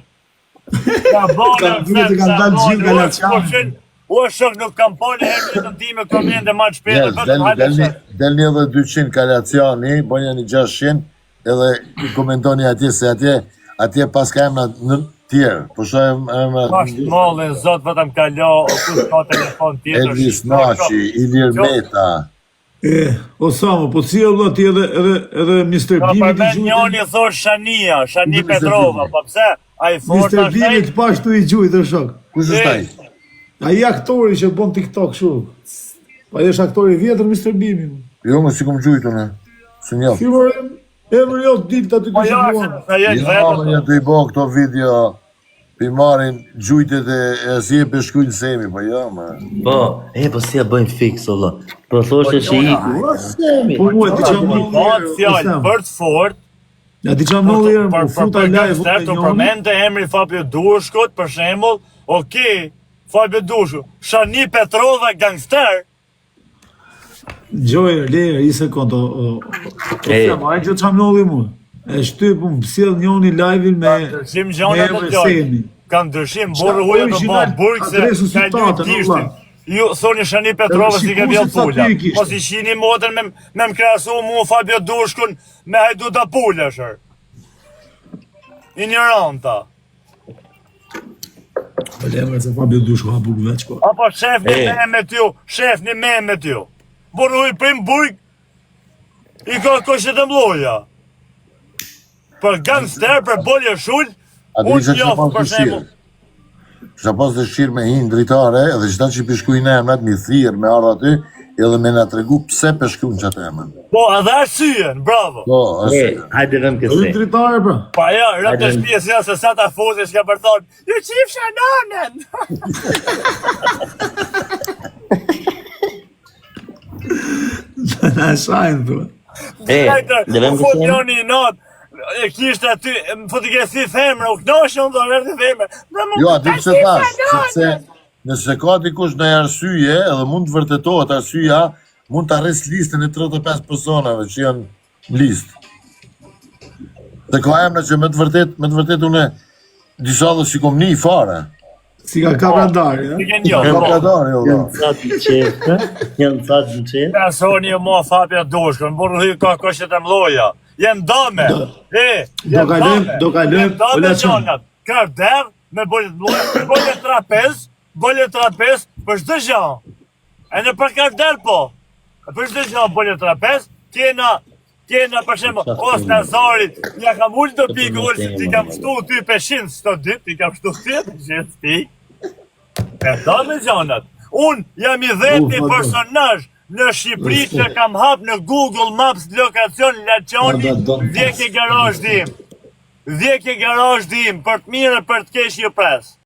Speaker 3: Ka
Speaker 2: bona, Ka duket se kanë dalë gjithë nga Laçani.
Speaker 3: O shok nuk kam pa në herë jetën time komente ma të shpejtë,
Speaker 1: Njerëz,
Speaker 3: vetëm
Speaker 1: delni,
Speaker 3: hajde
Speaker 1: delni,
Speaker 3: shok.
Speaker 1: delni edhe 200 kalaciani, bëjeni një 600, edhe komentoni atje se atje atje paska emra në tjerë, po shoh emra
Speaker 3: Bash mallin zot vetëm kalo, o kush ka telefon tjetër.
Speaker 1: Elvis
Speaker 3: shiko, shok.
Speaker 1: Naçi, Ilir
Speaker 3: Jo.
Speaker 1: Meta.
Speaker 2: E, o Samo, po si e vlla ti edhe edhe edhe Mr.
Speaker 3: Ka
Speaker 2: Bimit i
Speaker 3: përmend
Speaker 2: gjujtë.
Speaker 3: njoni thosh Shania, Shani
Speaker 1: Mr.
Speaker 3: Petrova,
Speaker 1: Bimi.
Speaker 3: po pse? Ai fort
Speaker 2: Mr.
Speaker 3: është ai.
Speaker 2: Bimit pashtu i gjujtë o shok.
Speaker 1: Kush është ai?
Speaker 2: Ai aktori që bën TikTok kështu. Po ai është aktor i vjetër Mr. Bimi.
Speaker 1: Jo, më si kom gjujt unë. S'e njoh.
Speaker 2: Si more emri jot ditë aty
Speaker 3: Po
Speaker 2: të
Speaker 3: jo,
Speaker 2: shkruan.
Speaker 3: se jetë
Speaker 1: Jo,
Speaker 3: vetëm.
Speaker 1: më janë të i bo këto video, pi marrin gjujtjet e, e si e peshkujnë semi, po jo, më.
Speaker 4: Po, e, po si ja bëjnë fiks, o vlla. Po thoshte se iku, o semi.
Speaker 2: Po mua ti çam
Speaker 3: Po
Speaker 2: ndodhi
Speaker 3: bëhet
Speaker 2: herë, o
Speaker 3: fjalë
Speaker 2: Sam.
Speaker 3: për të fort,
Speaker 2: Ja di çam ndodhi herë,
Speaker 3: për
Speaker 2: mu
Speaker 3: për
Speaker 2: futa
Speaker 3: për
Speaker 2: live
Speaker 3: gangster
Speaker 2: unë
Speaker 3: të
Speaker 2: njoni.
Speaker 3: përmendte emri Fabio Dushkut, për shembull, okay, Fabio Dushku, Shani Petrova gangster,
Speaker 2: Gjojë, leje, i sekond, o, o, o,
Speaker 4: E.
Speaker 2: Sam, a e gjë çam ndodhi mua? E shtyp, unë sjell njoni live-in me
Speaker 3: ndryshim
Speaker 2: me
Speaker 3: gjona të
Speaker 2: emër
Speaker 3: djalë.
Speaker 2: Semi.
Speaker 3: Ka ndryshim burrë huaj të
Speaker 2: Origjinal,
Speaker 3: bën burg se
Speaker 2: adresën
Speaker 3: ka
Speaker 2: si
Speaker 3: lujt
Speaker 2: tatën, o
Speaker 3: gishtin.
Speaker 2: vlla.
Speaker 3: Ju thoni Shani Petrova si ka vjell
Speaker 2: Shikuesit sa
Speaker 3: pula.
Speaker 2: ty i kishte.
Speaker 3: Mos i shini motën me me më krahasu mua Fabio Dushkun me hajduta pula shër. Ignoranta.
Speaker 2: Po lemër se Fabio Dushku ha bukë veç po.
Speaker 3: Apo shefni
Speaker 4: E.
Speaker 3: memet ju, shefni memet ju. Burrë huaj prim burg i ka koshet e mloja. Për gangster, për bolje shul,
Speaker 1: A di
Speaker 3: unë
Speaker 1: që kisha
Speaker 3: njoh
Speaker 1: pas
Speaker 3: për
Speaker 1: dëshirë?
Speaker 3: shembull.
Speaker 1: Kisha pas dëshirë me hi në dritare edhe qëta që peshkujnë emrat, mi thirr me ardh aty edhe me na tregu pse peshkujnë qatë emër.
Speaker 3: Po, edhe arsyen, bravo.
Speaker 1: Po,
Speaker 4: E,
Speaker 1: arsye.
Speaker 4: hajde vëm
Speaker 2: Edhe
Speaker 4: këse.
Speaker 2: dritare pra.
Speaker 3: Pa jo, rëp të
Speaker 4: Hajde.
Speaker 3: shtëpisë ja se sa ta fuzi s'ka për thonë. Ju qifsha nanën.
Speaker 2: Na shajnë thua.
Speaker 4: E, dhe vëm
Speaker 3: U fut
Speaker 4: këse.
Speaker 3: njoni i natë, e kishte aty, më futi ke si femra, u kënaqën do erdhi femra. Bra, më
Speaker 1: Jo, aty pse
Speaker 3: qifsha
Speaker 1: thash, sepse
Speaker 3: nanën.
Speaker 1: nëse ka dikush ndonjë arsye edhe mund të vërtetohet arsyeja, mund ta rris listën e 35 personave që janë në listë. Dhe ka emra që me të vërtet, me të vërtet unë disa dhe si kom një fare.
Speaker 2: Si ka kap radari,
Speaker 3: Si
Speaker 2: ë?
Speaker 3: ke një,
Speaker 1: Ka
Speaker 3: po.
Speaker 1: radari, o vlla.
Speaker 4: Janë ca të qetë, janë ca të qetë.
Speaker 3: Personi jo mo fapja dushkën, burrë hy ka koshet e mloja. Jem dame, e,
Speaker 2: Do
Speaker 3: jem
Speaker 2: kalojmë,
Speaker 3: dame,
Speaker 2: do kalojmë,
Speaker 3: jem dame
Speaker 2: o Laçan.
Speaker 3: gjanat. Kër derë, me bolet mloja, bolet trapez, bolet trapez, për çdo gjë. E në për kër derë po. Për çdo gjë bolet trapez, kena Kena për shembull, os Nazarit, ja kam ulë do pikë, ulë, ti kam shtu ty peshin, çdo ditë, ti kam shtu ty peshin, ti. E da me gjanat. Unë jam i vetmi
Speaker 2: Uf,
Speaker 3: personazh në Shqipëri që kam hap në Google Maps lokacion Laçani,
Speaker 2: Da, da, da.
Speaker 3: vjekje garazh tim. Vjekje garazh tim, për të mirë e për të keq ju pres.